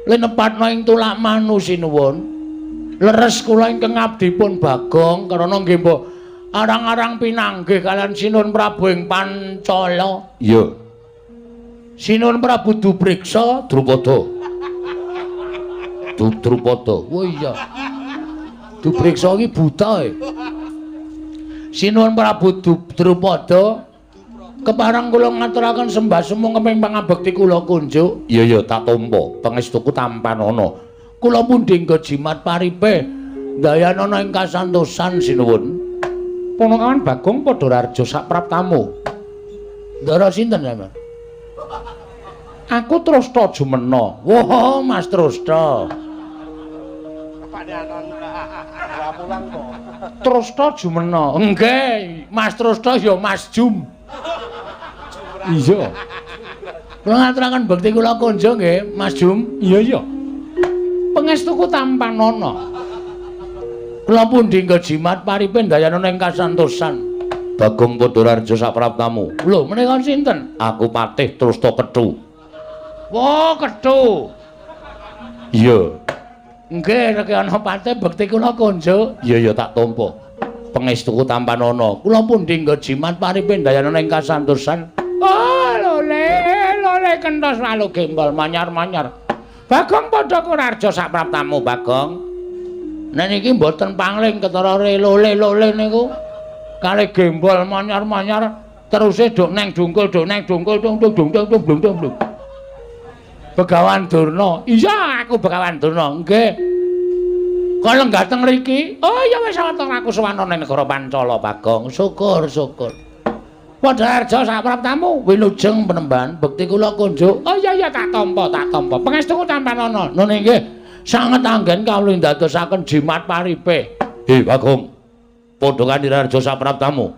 Linepatna ing tulak manu sinuwun. Leres kula ingkang abdipun Bagong karana nggih mbok arang-arang pinanggih kalian Sinuwun Prabu ing Pancala. Iya. Sinuwun Prabu Dubriksa Drupada. Drupada. Oh iya. Dubriksa iki buta e. Sinuwun Prabu Drupada kepareng kula ngaturaken sembah sumung keping pangabekti kula kunjuk. Iya ya tak tampa, pangestuku tampanana. Kula pundi nggo jimat paripe ndayanana ing kasantosan sinuwun. Panakawan Bagong padha rarja sapraptamu. Ndara sinten sampeyan? Aku Trusta Jumena. Wah, Mas Trusta. Trusta Jumena. Nggih, Mas Trusta ya Mas Jum. Iya. Kula ngaturaken bekti kula kunjung nggih, Mas Jum. Iya iya. Pangestuku tampanana. Kula pundi nggo jimat paripe ndayanana ing kasantosan. Bagong padha rarja sapraptamu. Lho, menika sinten? Aku Patih Trusta Kethu. Wah, Kethu. Iya. Nggih, rek ana patih bekti kula kunjuk. Iya iya tak tampa. Pangestuku tampanana. Kula pundi nggo jimat paripe ndayanana ing kasantosan. Oh, lole, lole kentos lalu gembol manyar-manyar. Bagong padha kurarja sapraptamu, Bagong. Nek niki mboten pangling ketara lole-lole niku. Kalih gembol manyar-manyar teruse dok neng dungkul dok neng dungkul dung dung dung dung dung dung dung. Begawan Durna. Iya, aku Begawan Durna. Nggih. Kok lenggah teng mriki? Oh iya wis wonten aku sowan ning negara Pancala, Bagong. Syukur, syukur. Padha arja sapraptamu wilujeng penemban bekti kula kunjuk. Oh iya iya tak tampa, tak tampa. Pangestuku tampanana. Nun inggih sanget anggen kawula ndadosaken jimat paripe. He Bagong. Padha kanthi arja sapraptamu.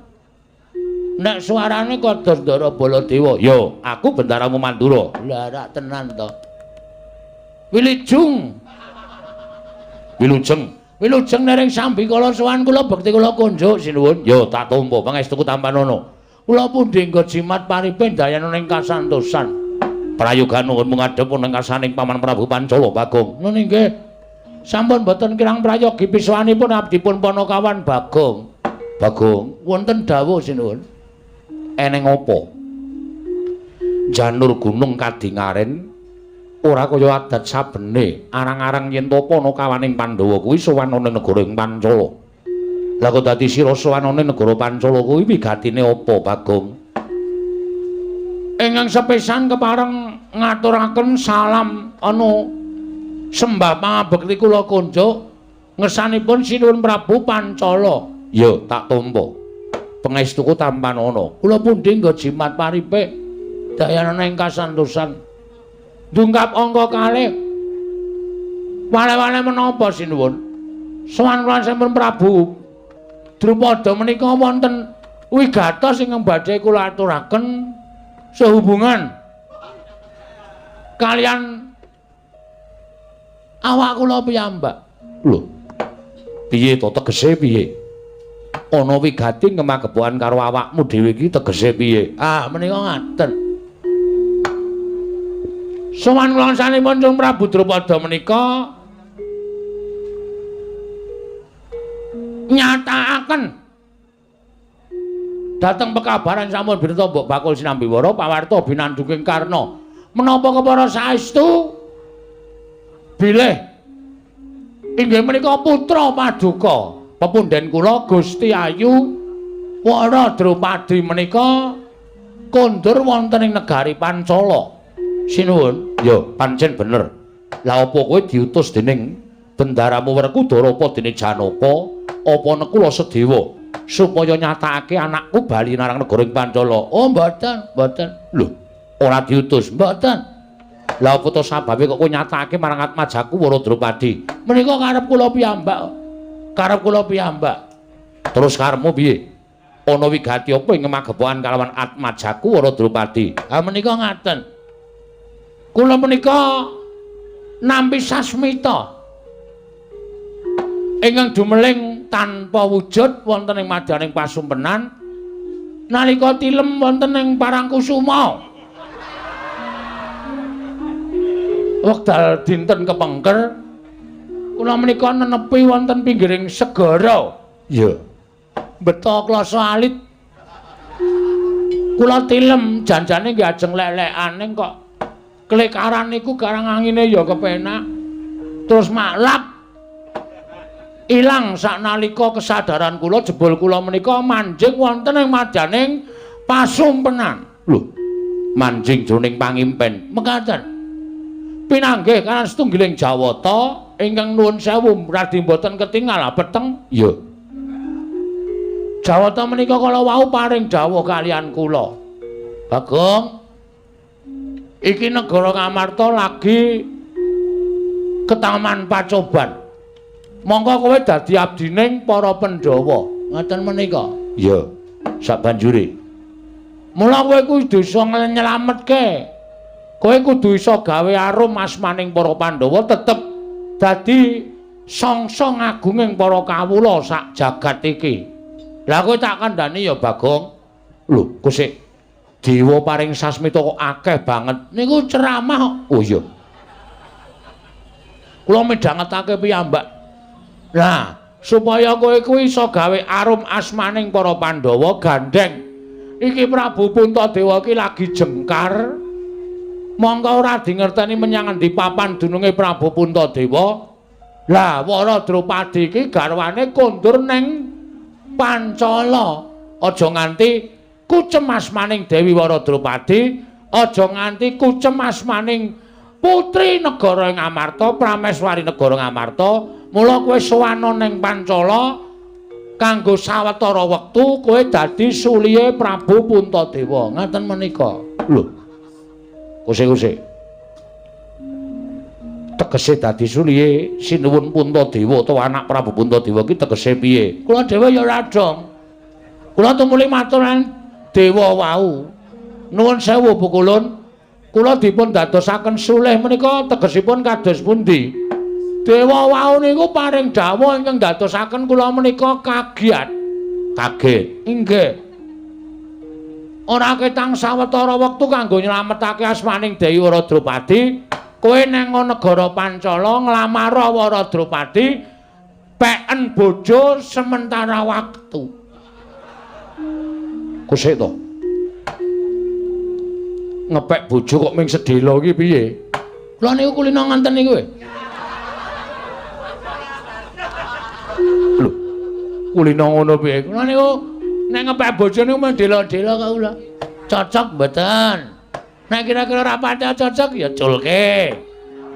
Nek suarane kados Ndara Baladewa, ya aku bendaramu Mandura. Lah rak tenan to. Wilujeng. Wilujeng. Wilujeng nering sambikala sowan kula bekti kula kunjuk sinuwun. Ya tak tampa pangestuku tampanana. Kula pundi nggo jimat paripe ndayanana ing kasantosan. Prayoga nuwun ngadhep ing kasaning Paman Prabu Pancala Bagong. Nun inggih. Sampun boten kirang prayogi pisuwanipun abdipun Panakawan Bagong. Bagong, wonten dawuh sinuwun. Eneng apa? Janur gunung kadingaren ora kaya adat sabene, arang-arang yen tapa ana kawaning Pandhawa kuwi sowan ana negara ing Pancala. Lah kok dadi sira sowan ana negara Pancala kuwi wigatine apa, Bagong? Ingkang sepisan kepareng ngaturaken salam anu sembah pangabekti kula kunjuk ngersanipun Sinuwun Prabu Pancala. Ya, tak tampa. Pangestuku tampanana. Kula pundi nggo jimat paripe dayanana ing kasantosan. Dungkap angka kalih. Wale-wale menapa sinuwun? Sowan kula sampun Prabu Drupada menika wonten wigatos ingkang badhe kula aturaken sehubungan kalian awak kula piyambak. Lho. Piye to tegese piye? Ana wigati ngemagepokan karo awakmu dhewe iki tegese piye? Ah, menika ngaten. Sowan kula sanipun Sang Prabu Drupada menika nyatakaaken dhateng pekabaran sampun bineta mbok bakul sinambi wara pawarta binandunging Karna. Menapa kepara saestu bilih inggih menika putra paduka pepunden kula Gusti Ayu Wara Drupadi menika kondur wonten ing negari Pancala. Sinuwun, ya pancen bener. Lah apa kowe diutus dening bendaramu Werkudara apa dene Janaka apa Nekula Sedewa supaya nyatakake anakku bali marang negara ing Pancala? Oh, mboten, mboten. Lho, ora diutus, mboten. Lah apa to sababe kok kowe nyatakake marang atmajaku Wara Drupadi? Menika karep kula piyambak. Karep kula piyambak. Terus karepmu piye? Ana wigati apa ing magepokan kalawan atmajaku Wara Drupadi? Ha menika ngaten. Kula menika nampi sasmita ingkang dumeling tanpa wujud wonten ing madyaning pasumpenan nalika tilem wonten ing Parangkusuma. Wekdal dinten kepengker kula menika nenepi wonten pinggiring segara. Iya. Beta klasa alit. Kula tilem janjane nggih ajeng lek-lekane kok klekaran niku garang angine ya kepenak. Terus maklap ilang saknalika kesadaran kula jebul kula menika manjing wonten ing madyaning pasumpenan. Lho, manjing jroning pangimpen. Mekaten. Pinanggih kaliyan setunggiling Jawata ingkang nuwun sewu radi mboten ketingal peteng. Iya. Jawata menika kala wau paring dawuh kaliyan kula. Bagong, iki negara Ngamarta lagi ketaman pacoban. Mongko kowe dadi abdining para Pandhawa. Ngoten menika. Iya. Sabanjure. Mula kowe kudu iso nyelametke. Kowe kudu iso gawe arum asmaning para Pandhawa tetep dadi songsong agunging para kawula sak jagat iki. Lah kowe tak kandhani ya Bagong. Lho, kok sik dewa paring sasmita kok akeh banget. Niku ceramah kok. Oh iya. Kula midhangetake piyambak. Lah, supaya kowe kuwi iso gawe arum asmaning para Pandhawa gandheng. Iki Prabu Puntadewa iki lagi jengkar. Mongko ora dingerteni menyang endi papan dununge Prabu Puntadewa. Lah, Wara Drupadi iki garwane kondur neng Pancala. Aja nganti kucem asmaning Dewi Wara Drupadi, aja nganti kucem asmaning putri negara ing Amarta, Prameswari negara Ngamarta. Mula kowe sowana ning Pancala kanggo sawetara wektu kowe dadi sulihe Prabu Puntadewa. Ngaten menika. Lho. Kuse-kuse. Tegese dadi sulihe Sinuwun Puntadewa utawa anak Prabu Puntadewa ki tegese piye? Kula dhewe ya ora dong. Kula tumuli matur dewa wau. Nuwun sewu Pukulun. Kula dipun dadosaken sulih menika tegesipun kados pundi? Dewa wau niku paring dawuh ingkang dadosaken kula menika kaget. Kaget. Inggih. Ora ketang sawetara wektu kanggo nyelametake asmaning Dewi Wara Drupadi, kowe nang negara Pancala nglamar Wara Drupadi peken bojo sementara waktu. Kusik to. Ngepek bojo kok ming sedhela iki piye? Kula niku kulino nganten niku. Lho. Kulino ngono piye? Kula niku nek ngepek bojo niku mung dela-dela kok kula. Cocok mboten? Nek kira-kira ora pati cocok ya culke.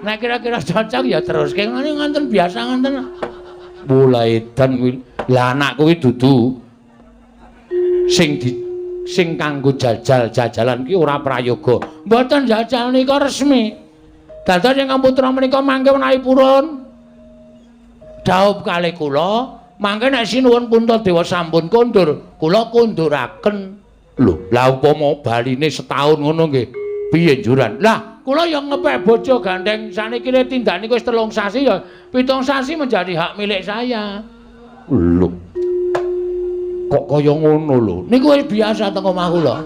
Nek kira-kira cocok ya teruske. Ngono nganten biasa nganten. Mulai edan kuwi. Lah anakku kuwi dudu sing kanggo jajal-jajalan ki ora prayoga. Mboten jajal nika resmi. Dados ingkang putra menika mangke menawi purun dhaup kalih kula, mangke nek sinuwun Puntadewa sampun kondur, kula konduraken. Lho, lah upama baline setahun ngono nggih, piye njuran? Lah, kula ya ngepek bojo gandeng saniki tindak niku wis 3 sasi ya, 7 sasi menjadi hak milik saya. Lho. Kok kaya ngono lho? Niku wis biasa teng omah kula.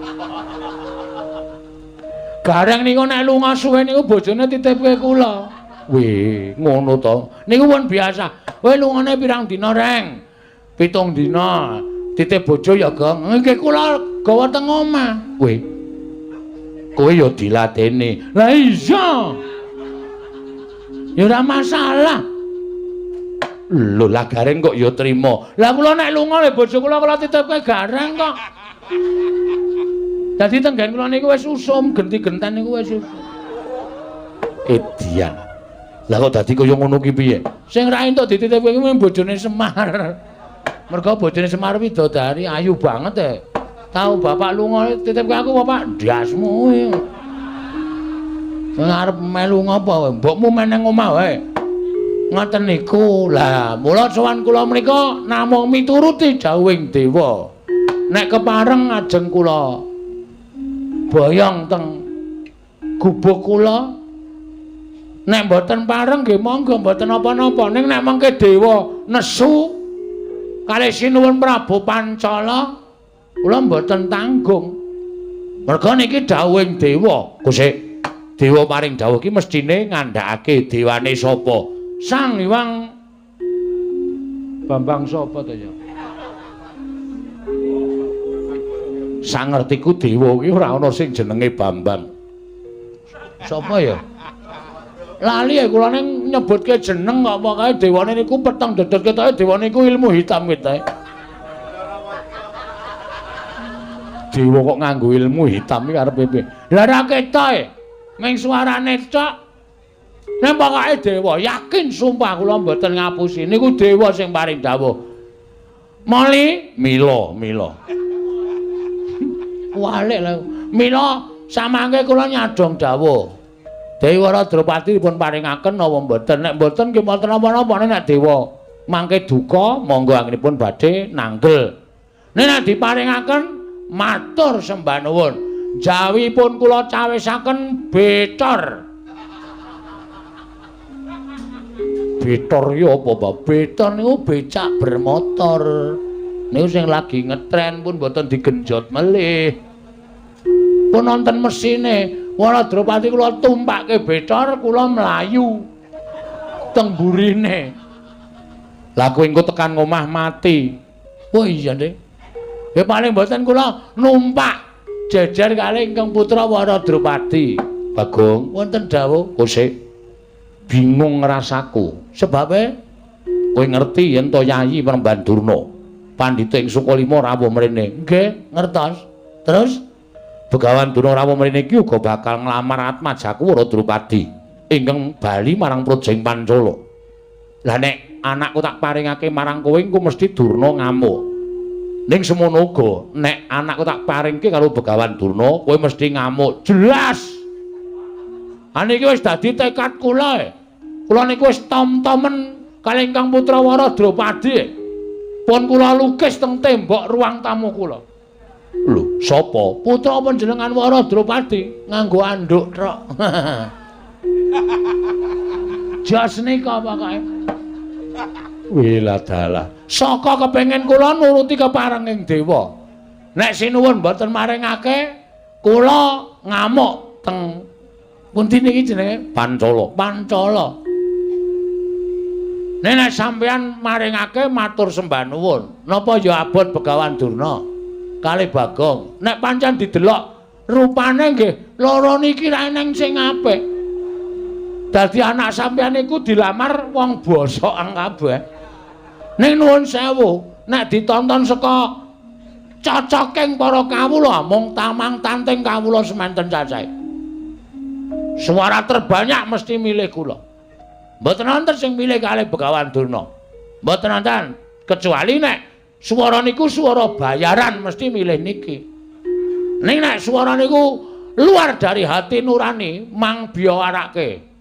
Gareng niku nek lunga suwe niku bojone titipke kula. Wih, ngono to. Niku pun biasa. Kowe lungane pirang dina, Reng? 7 dina. Titip bojo ya, Gong. Nggih kula gawa teng omah. Wih. Kowe ya diladeni. Lah iya. Ya ora masalah. Lho, lah Gareng kok ya trima. Lah kula nek lunga le bojo kula kula titipke Gareng kok. Dadi tenggen kula niku wis usum, genti-genten niku wis usum. Edian. Lah kok dadi kaya ngono ki piye? Sing ra entuk dititipke kuwi bojone Semar. Mergo bojone Semar widodari ayu banget e. Tau bapak lunga titipke aku bapak ndasmu kuwi. Sing arep melu ngopo? Mbokmu meneng omah wae. Ngoten niku. Lah mula sowan kula menika namung mituruti dawuhing dewa. Nek kepareng ajeng kula boyong teng gubuk kula. Nek mboten pareng nggih monggo mboten napa-napa. Ning nek mengke dewa nesu kalih sinuwun Prabu Pancala kula mboten tanggung. Merga niki dawuhing dewa. Gusti, dewa paring dawuh iki mesthine ngandhakake dewane sapa? Sang Hyang Bambang sapa to ya? Sangertiku dewa iki ora ana sing jenenge Bambang. Sapa ya? Lali ya kula ning nyebutke jeneng kok pokoke dewane niku peteng dedet ketoke dewane niku ilmu hitam ketoke. Dewa kok nganggo ilmu hitam iki arep piye? Lah ora ketoke. Ming suarane tok. Nek pokoke dewa yakin sumpah kula mboten ngapusi niku dewa sing paring dawuh. Moli mila mila. Walik lho. Mila samangke kula nyadong dawuh. Dewi Wara Drupadi dipun paringaken napa mboten? Nek mboten nggih mboten napa-napa. Nek dewa mangke duka monggo anggenipun badhe nanggel. Nek nek diparingaken matur sembah nuwun. Jawipun kula cawisaken betor. Betor ya apa, Pak? Betor niku becak bermotor. Niku sing lagi ngetren pun mboten digenjot melih. Pun wonten mesine. Wara Drupadi kula tumpake betor kula mlayu teng burine. Lah kowe engko tekan ngomah mati. Oh iya, Dik. Ya paling mboten kula numpak jejer kalih ingkang putra Wara Drupadi. Bagong, wonten dawuh. Kosik bingung rasaku. Sebabe kowe ngerti yen to Yayi Premban Durna pandhita ing Sukalima rawuh mrene. Nggih, ngertos. Terus Begawan Durna rawuh mrene iki uga bakal nglamar atmajaku Wara Drupadi ingkang bali marang Projeng Pancala. Lah nek anakku tak paringake marang kowe engko mesti Durna ngamuk. Ning semono uga nek anakku tak paringke karo Begawan Durna kowe mesti ngamuk. Jelas. Ha niki wis dadi tekad kula. Kula niku wis tom-tomen kalih ingkang putra Wara Drupadi. Pun kula lukis teng tembok ruang tamu kula. Lho, sapa? Putra panjenengan Wara Drupadi nganggo anduk trok. Jos nika pokoke. Wiladalah. Saka kepengin kula nuruti keparenging dewa. Nek sinuwun mboten maringake, kula ngamuk teng pundi niki jenenge? Pancala. Pancala. Nek sampeyan maringake matur sembah nuwun. Napa ya abot Begawan Durna? kalih Bagong. Nek pancen didelok rupane nggih loro niki ra eneng sing apik. Dadi anak sampeyan niku dilamar wong bosokan kabeh. Ning nuwun sewu, nek ditonton saka cocoking para kawula mung tamang tanting kawula semanten cacahe. Suara terbanyak mesti milih kula. Mboten wonten sing milih kalih Begawan Durna. Mboten wonten, kecuali nek swara niku swara bayaran mesti milih niki. Ning nek swara niku luar dari hati nurani mang biyawarake.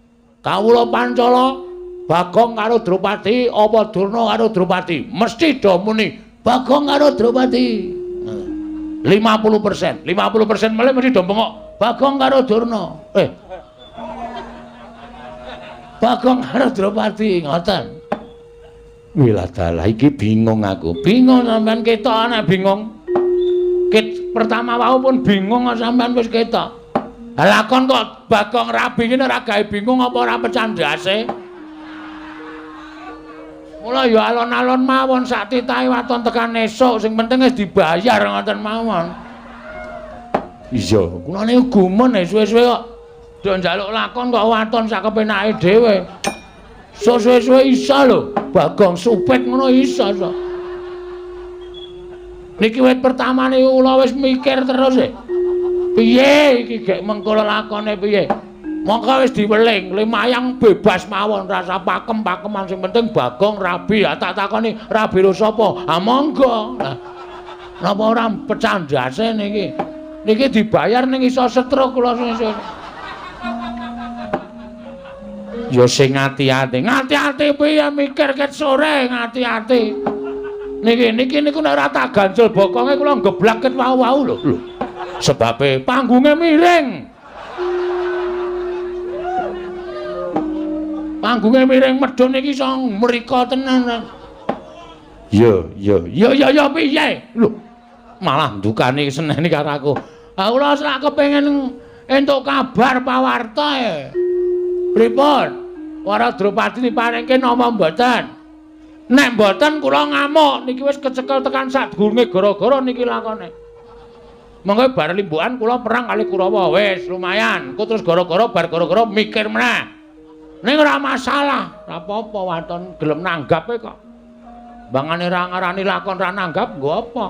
Kawula Pancala Bagong karo Drupadi apa Durna karo Drupadi mesti do muni Bagong karo Drupadi. 50%, 50% melih mesti do bengok Bagong karo Durna. Bagong karo Drupadi ngoten. Wiladalah iki bingung aku. Bingung sampean ketok anak bingung. Ket pertama wau pun bingung sampean wis ketok. Lakon kok Bagong rabi ngene ora gawe bingung apa ora pecah ndase. Mula ya alon-alon mawon sak titahe waton tekan esuk sing penting wis dibayar ngoten mawon. Iya, kula niku gumun suwe-suwe kok do njaluk lakon kok waton sak kepenake dhewe. Suwe-suwe iso lho, Bagong supit ngono iso. Niki wit pertama niku kula wis mikir terus e. Piye iki gek mengko lakone piye? Mongko wis diweling, limayang bebas mawon rasa pakem-pakeman sing penting Bagong rabi. Ah tak takoni rabi ro sapa? Ah monggo. Lah napa ora pecah ndase niki? Niki dibayar ning iso stroke kula sesuk. Ya sing ati-ati. Ngati-ati piye mikir ket sore ngati-ati. Niki niki niku nek ora tak ganjel bokonge kula geblak ket wau-wau lho. Lho. Sebabe panggunge miring. Panggunge miring medhun iki iso mrika tenan. Ya, ya, ya ya ya piye? Lho. Malah ndukani seneni karo aku. Ah kula sak kepengin entuk kabar pawarta e. Pripun? Wara Drupadi diparingke napa mboten? Nek mboten kula ngamuk niki wis kecekel tekan sadurunge gara-gara niki lakone. Monggo bar limbukan kula perang kali Kurawa wis lumayan. Engko terus gara-gara bar gara-gara mikir meneh. Ning ora masalah, ora apa-apa waton gelem nanggape kok. Bangane ra ngarani lakon ra nanggap nggo apa?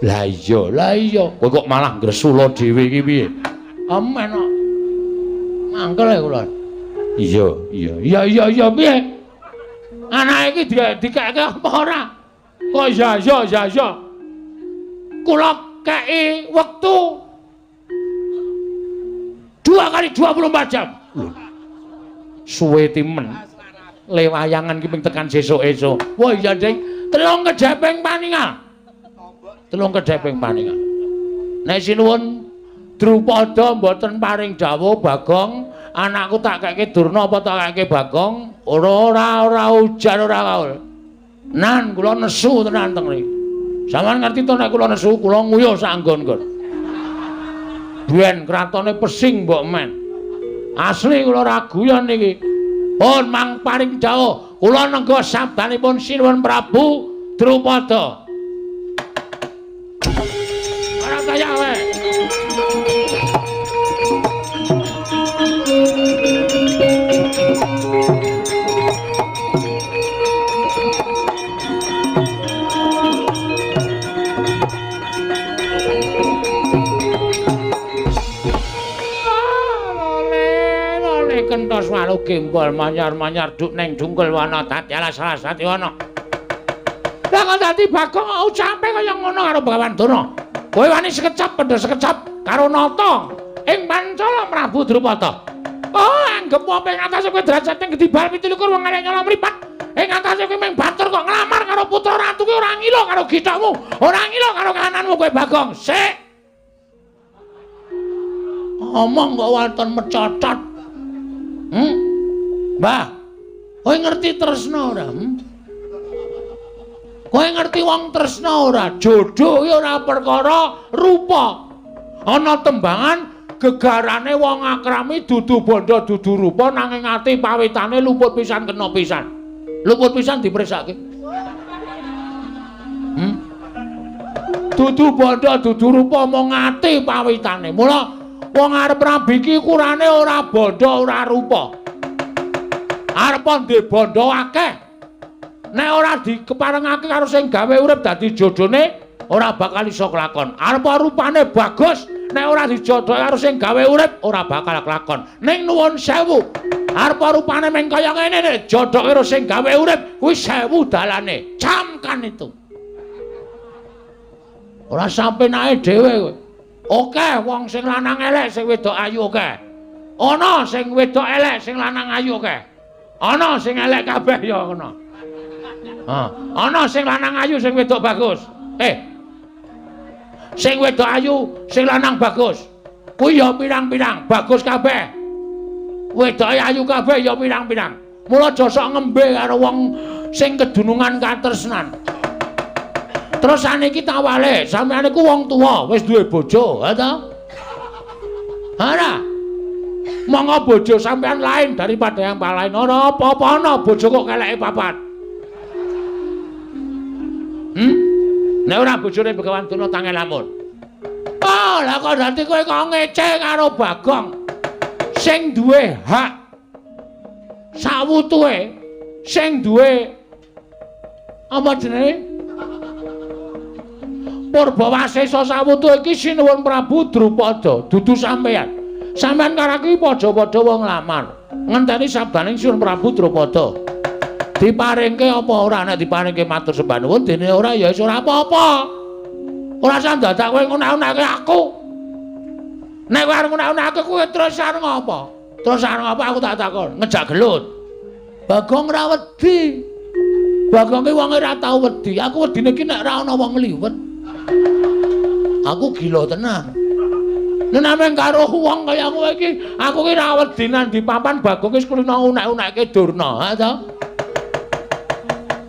Lah iya, lah iya. Kowe kok malah ngresula dhewe iki piye? Amen kok. Mangkel ya kula. Iya, iya, iya, iya, iya piye? Anake iki dikeke apa ora? Kok iya, iya, iya, iya. Kula kei wektu 2 kali 24 jam. Lho. Suwe timen. Le wayangan ki ping tekan sesuk-esuk. Wah iya, Ding. Telung kedheping paningal. Telung kedheping paningal. Nek sinuwun Drupada mboten paring dawuh Bagong, anakku tak keke Durna apa tak keke Bagong? Ora ora ora ujar ora kaul. Nan kula nesu tenan teng mriki. Sampeyan ngerti to nek kula nesu kula nguyuh sak nggon-nggon. Ben kratone pesing mbok men. Asli kula ora guyon niki. Pun mang paring dawuh, kula nengga sabdanipun Sinuwun Prabu Drupada. Ora kaya wae. Kentos walu gembol manyar-manyar duk neng dungkul wana dadi alas alas dadi wana. Lah kok dadi Bagong ucape kaya ngono karo Begawan Durna. Kowe wani sekecap pendha sekecap karo nata ing Pancala Prabu Drupada. Oh, anggep apa ing atase kowe derajate gedhi bal 27 wong arek nyolong mripat. Ing atase kowe mung batur kok nglamar karo putra ratu kowe ora ngilo karo githokmu, ora ngilo karo kananmu kowe Bagong. Sik. Omong kok waton mecocot. Mbah, kowe ngerti tresna ora? Kowe ngerti wong tresna ora? Jodoh ki ora perkara rupa. Ana tembangan gegarane wong akrami dudu bondo dudu rupa nanging ati pawitane luput pisan kena pisan. Luput pisan dipresake. Dudu bondo, dudu rupa, mung ati pawitane. Mula wong arep rabi iki ukurane ora bondo, ora rupa. Arep ndek bondo akeh. Nek ora dikeparengake karo sing gawe urip dadi jodhone, ora bakal iso kelakon. Arep rupane bagus, nek ora dijodhoke karo sing gawe urip, ora bakal kelakon. Ning nuwun sewu, arep rupane meng kaya ngene nek jodhoke karo sing gawe urip, kuwi sewu dalane. Camkan itu. Ora sampenake dhewe kowe. Oke, wong sing lanang elek, sing wedok ayu oke. Ana sing wedok elek, sing lanang ayu oke. Ana sing elek kabeh ya ngono. Ha, ana sing lanang ayu, sing wedok bagus. Sing wedok ayu, sing lanang bagus. Kuwi ya pirang-pirang, bagus kabeh. Wedoke ayu kabeh ya pirang-pirang. Mula aja sok ngembe karo wong sing kedunungan katresnan. Terus saniki tawale, sampeyan iku wong tuwa, wis duwe bojo, ha ta? Ora. Monggo bojo sampeyan lain daripada yang lain. Ora apa-apa ana bojo kok keleke papat. Nek ora bojone Begawan Durna tange lamun. Oh, lah kok dadi kowe kok ngece karo Bagong sing duwe hak sawutuhe, sing duwe apa jenenge? Purbawasesa sawutuhe iki Sinuwun Prabu Drupada, dudu sampeyan. Sampeyan karo aku iki padha-padha wong lamar. Ngenteni sabdaning Sinuwun Prabu Drupada. Diparingke apa ora? Nek diparingke matur sembah nuwun, dene ora ya wis ora apa-apa. Ora usah dadak kowe ngunak-unake aku. Nek kowe arep ngunak-unake kowe terus arep ngopo? Terus arep ngopo aku tak takon, ngejak gelut. Bagong ora wedi. Bagong ki wong ora tau wedi. Aku wedine ki nek ora ana wong ngliwet. Aku gila tenan. Nek nameng karo wong kaya kowe iki, aku ki ora wedi nang di papan Bagong wis kulino unek-unekke Durna, ha ta?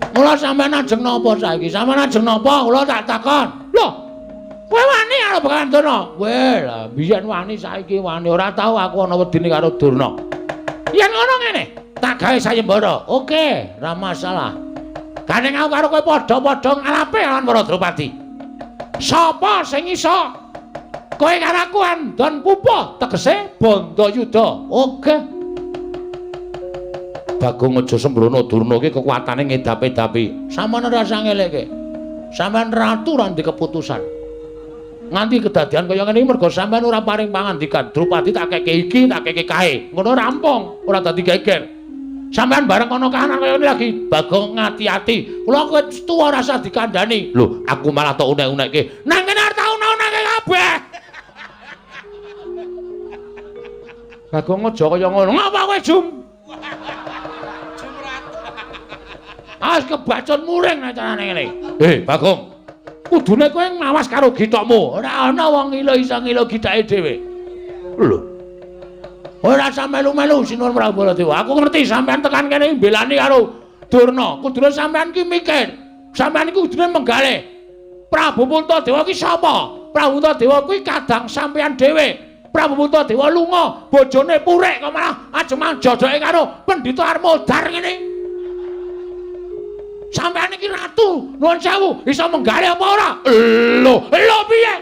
Mula sampeyan ajeng napa saiki? Sampeyan ajeng napa? Kula tak takon. Lho, kowe wani karo Begawan Durna? Kowe lah biyen wani saiki wani ora tau aku ana wedine karo Durna. Yen ngono ngene, tak gawe sayembara. Oke, ora masalah. Gandeng aku karo kowe padha-padha ngalape lawan para Drupadi. Sapa sing iso? Kowe karo aku andon pupuh, tegese Bandayuda. Oke. Bagong aja sembrono, Durna iki kekuatane ngedap-edapi. Sampeyan ora usah ngeleke. Sampeyan ratu ora ndek keputusan. Nganti kedadian kaya ngene iki mergo sampeyan ora paring pangandikan. Drupadi tak keke iki, tak keke kae. Ngono rampung, ora dadi geger. Sampeyan bareng ana kahanan kaya ngene lagi, Bagong ngati-ati. Kula kowe tuwa ora usah dikandhani. Lho, aku malah tok unek-unekke. Nang kene arep tak unek-unekke kabeh. Bagong aja kaya ngono. Ngapa kowe jum? As kebacut muring nek carane ngene. Bagong. Kudune kowe ngawas karo githokmu. Ora ana wong ngilo iso ngilo githake dhewe. Lho. Ora usah melu-melu Sinuwun Prabu Baladewa. Aku ngerti sampean tekan kene mbelani karo Durna. Kudune sampean ki mikir. Sampean iki kudune menggalih. Prabu Puntadewa ki sapa? Prabu Puntadewa kuwi kadang sampean dhewe. Prabu Puntadewa lunga, bojone purik kok malah aja jodoke karo pendhita Armodar ngene. Sampeyan iki ratu, nuwun sewu, iso menggalih apa ora? Lho, lho piye?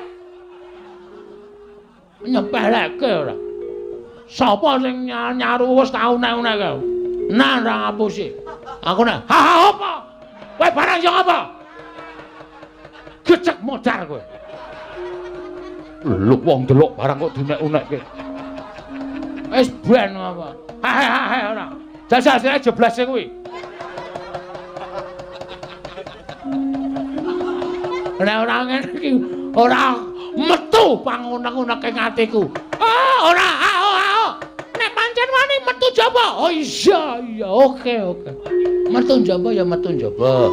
Nyepeleke ora. Sapa sing nyaru wis tau unek-unekke? Nah, ora ngapusi. Aku nek, ha ha apa? Kowe barang yo apa? Gecek modar kowe. Lho wong delok barang kok diunek-unekke. Wis ben apa? Ha ha ha ora. Jajal sire jeblase kuwi. Nek ora ngene iki ora metu pangunek-uneke atiku. Ah, ora, ah, oh. Nek pancen wani metu jaba. Oh iya, iya, oke, oke. Metu jaba ya metu jaba.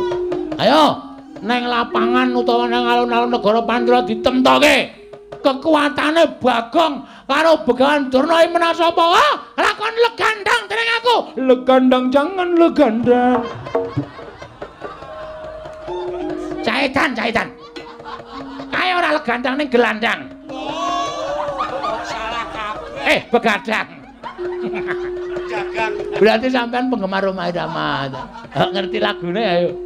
Ayo, neng lapangan utawa nang alun-alun negara Pandra ditemtoke. Kekuatane Bagong karo Begawan Durna iki menang sapa? Ah, lakon legandang dening aku. Legandang jangan legandang. Caitan, caitan. Kae ora legandang ning gelandang. Salah kabeh. Begadang. Jagang. Berarti sampean penggemar Rhoma Irama. Ngerti lagune ayo.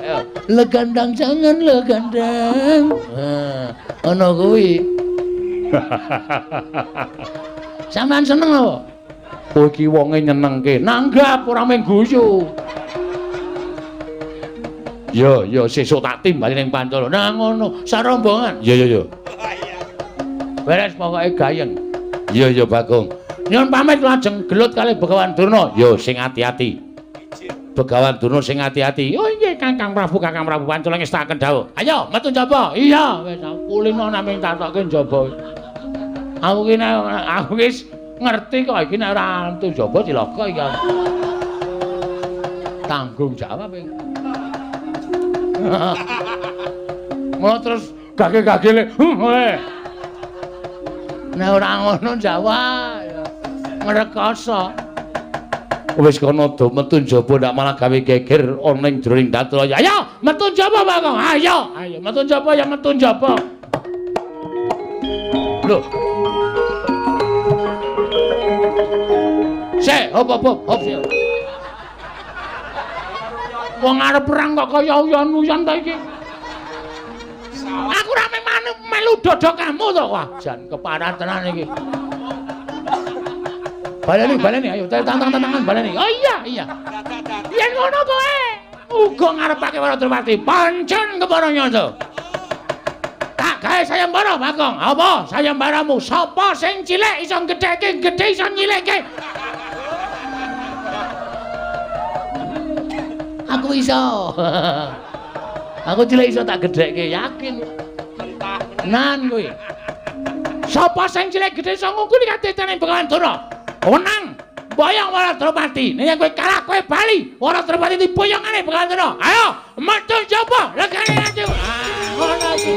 Ayo, legandang jangan legandang. Nah, ana kuwi. Sampeyan seneng apa? Kowe iki wonge nyenengke. Nanggap ora mung guyu. Yo yo sesuk tak timbali ning Pancala. Nah ngono, sarombongan. Iya iya iya. Beres pokoke gayeng. Iya iya Bagong. Nyuwun pamit lajeng gelut kalih Begawan Durna. Yo sing ati-ati. Begawan Durna sing ati-ati. Oh nggih Kakang Prabu, Kakang Prabu Pancala ngestakaken dawuh. Ayo metu njaba. Iya wis kulino namung tatoke njaba. Aku ki aku wis ngerti kok iki nek ora metu njaba cilaka iki. Tanggung jawab iki. Mula terus gage-gagele. Nek ora ngono jawab ngrekoso. Wis kono do metu njaba ndak malah gawe geger ana ing jroning datul. Ayo metu njaba Bagong. Ayo, ayo metu njaba ya metu njaba. Lho. Sik, hop hop hop. Wong arep perang kok kaya uyon-uyon ta iki. Aku ora melu dodok kamu to. Wah, jan keparah tenan iki. Baleni, baleni, ayo tantang-tantangan baleni. Oh iya, iya. Yen ngono kowe uga ngarepake Wara Drupadi. Pancen kepara nyata. Tak gawe sayembara, Bagong. Apa sayembaramu? Sapa sing cilik iso gedheke, gedhe iso nyilikke. Aku iso. Aku cilik iso tak gedhekke, yakin. Nan kuwi. Sapa sing cilik gedhe iso ngungkuli kadetane Begawan Durna? Onang, boyong Wara Drupadi. Nek kowe kalah kowe bali. Wara Drupadi diboyongane Begawan Durna. Ayo, metu njaba, legane ati. Ah, ngono iki.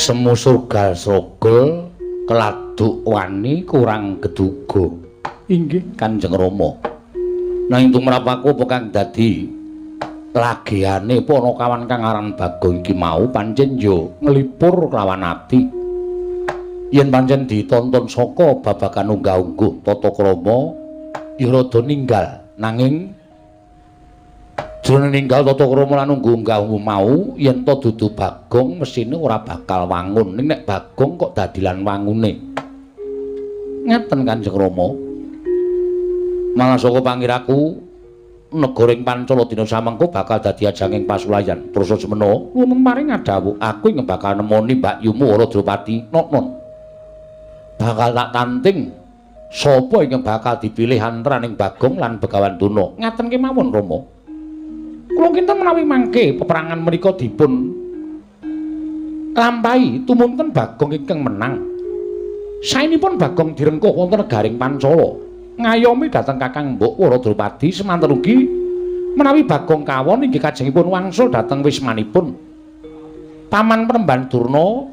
Semu surgal srogol keladuk wani kurang geduga. Inggih Kanjeng Rama. Nanging tumrap aku apa kang dadi lageane panakawan kang aran Bagong iki mau pancen yo nglipur kelawan ati. Yen pancen ditonton saka babagan unggah-ungguh tata krama ya rada ninggal, nanging jroning ninggal tata krama lan unggah-ungguh mau yen to dudu Bagong mesine ora bakal wangun. Ning nek Bagong kok dadilan wangune. Ngaten Kanjeng Rama. Malah saka pangiraku negara ing Pancala dina samengko bakal dadi ajanging pasulayan. Terus semena lumeng maring ngadhawuh aku ing bakal nemoni Mbakyumu Wara Drupadi Noknon. Bakal tak tanting sapa ingkang bakal dipilih antaraning Bagong lan Begawan Durna. Ngaten kemawon Rama. Kula kinten menawi mangke peperangan menika dipun Lampahi tumunten Bagong ingkang menang. Saenipun Bagong direngkuh wonten negaring Pancala. Ngayomi dhateng Kakang Mbok Wara Drupadi semanten ugi menawi Bagong kawon inggih kajengipun wangsul dhateng wismanipun. Paman Premban Durna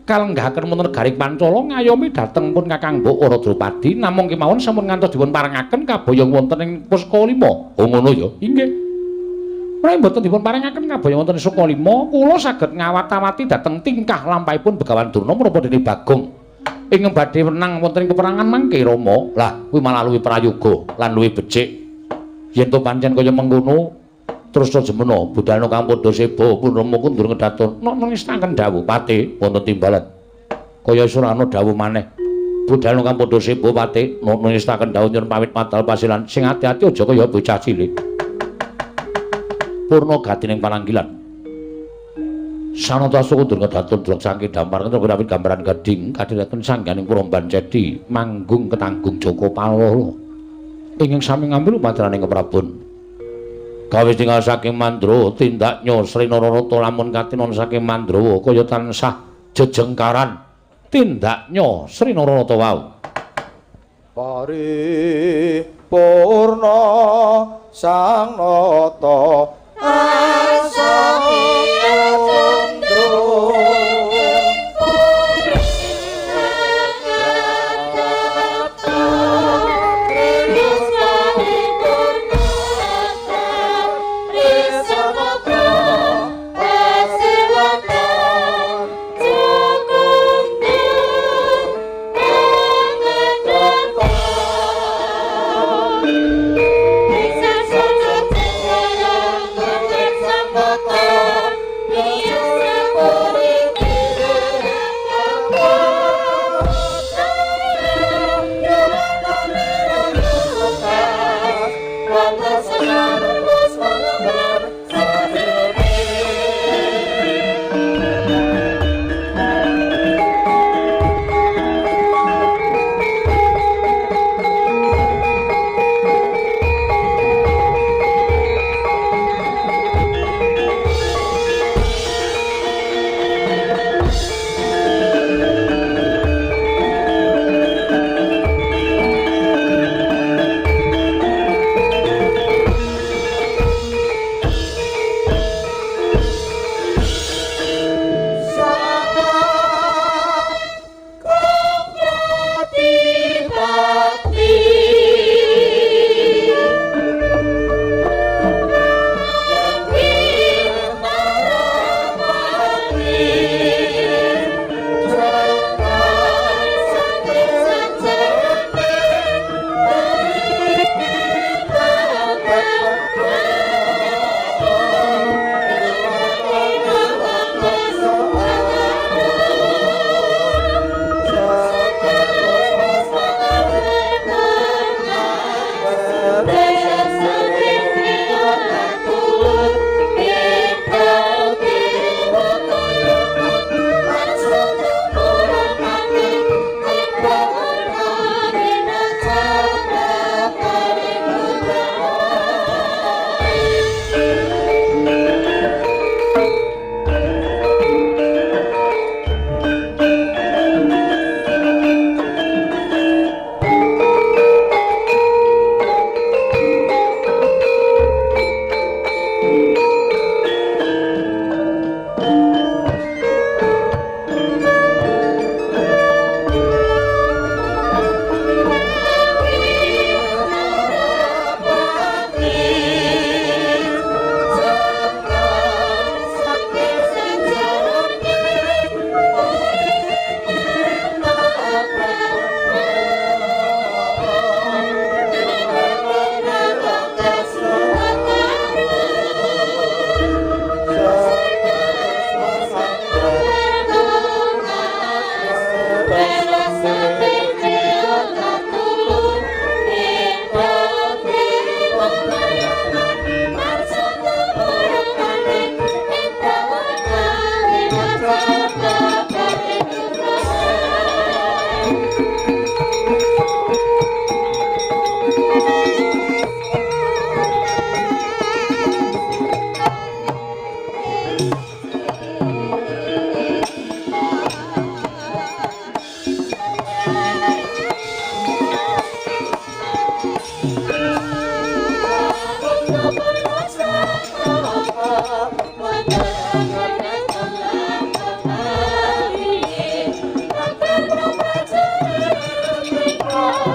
kalenggahaken wonten negaring Pancala ngayomi dhateng pun Kakang Mbok Wara Drupadi namung kemawon sampun ngantos dipun parengaken kaboyong wonten ing Pusaka Lima. Oh ngono ya? Inggih. Menawi mboten dipun parengaken kaboyong wonten Suka Lima, kula saged ngawat-awati dhateng tingkah lampahipun Begawan Durna menapa dene Bagong ingkang badhe menang wonten ing peperangan mangke Rama. Lah kuwi malah luwih prayoga lan luwih becik. Yen to pancen kaya mengkono terus jemena budalna kang padha seba pun Rama kundur ngedaton. Nok nestaken dawuh Pate wonten timbalan. Kaya surana dawuh maneh. Budalna kang padha seba Pate nok nestaken dawuh nyuwun pamit madal pasilan sing ati-ati aja kaya bocah cilik. Purna gatining pananggilan. Sanata kundur ngedaton drok saking dampar kawit gambaran gading kadhiraken sangganing Puromban Cedi manggung ketanggung Joko Palolo ingkang sami ngambil upacarane Keprabon. Gawe tinggal saking Mandra tindaknya Sri Nararata lamun katinon saking Mandrawa kaya tansah jejengkaran tindaknya Sri Nararata wau. Paripurna sang nata asa Rama.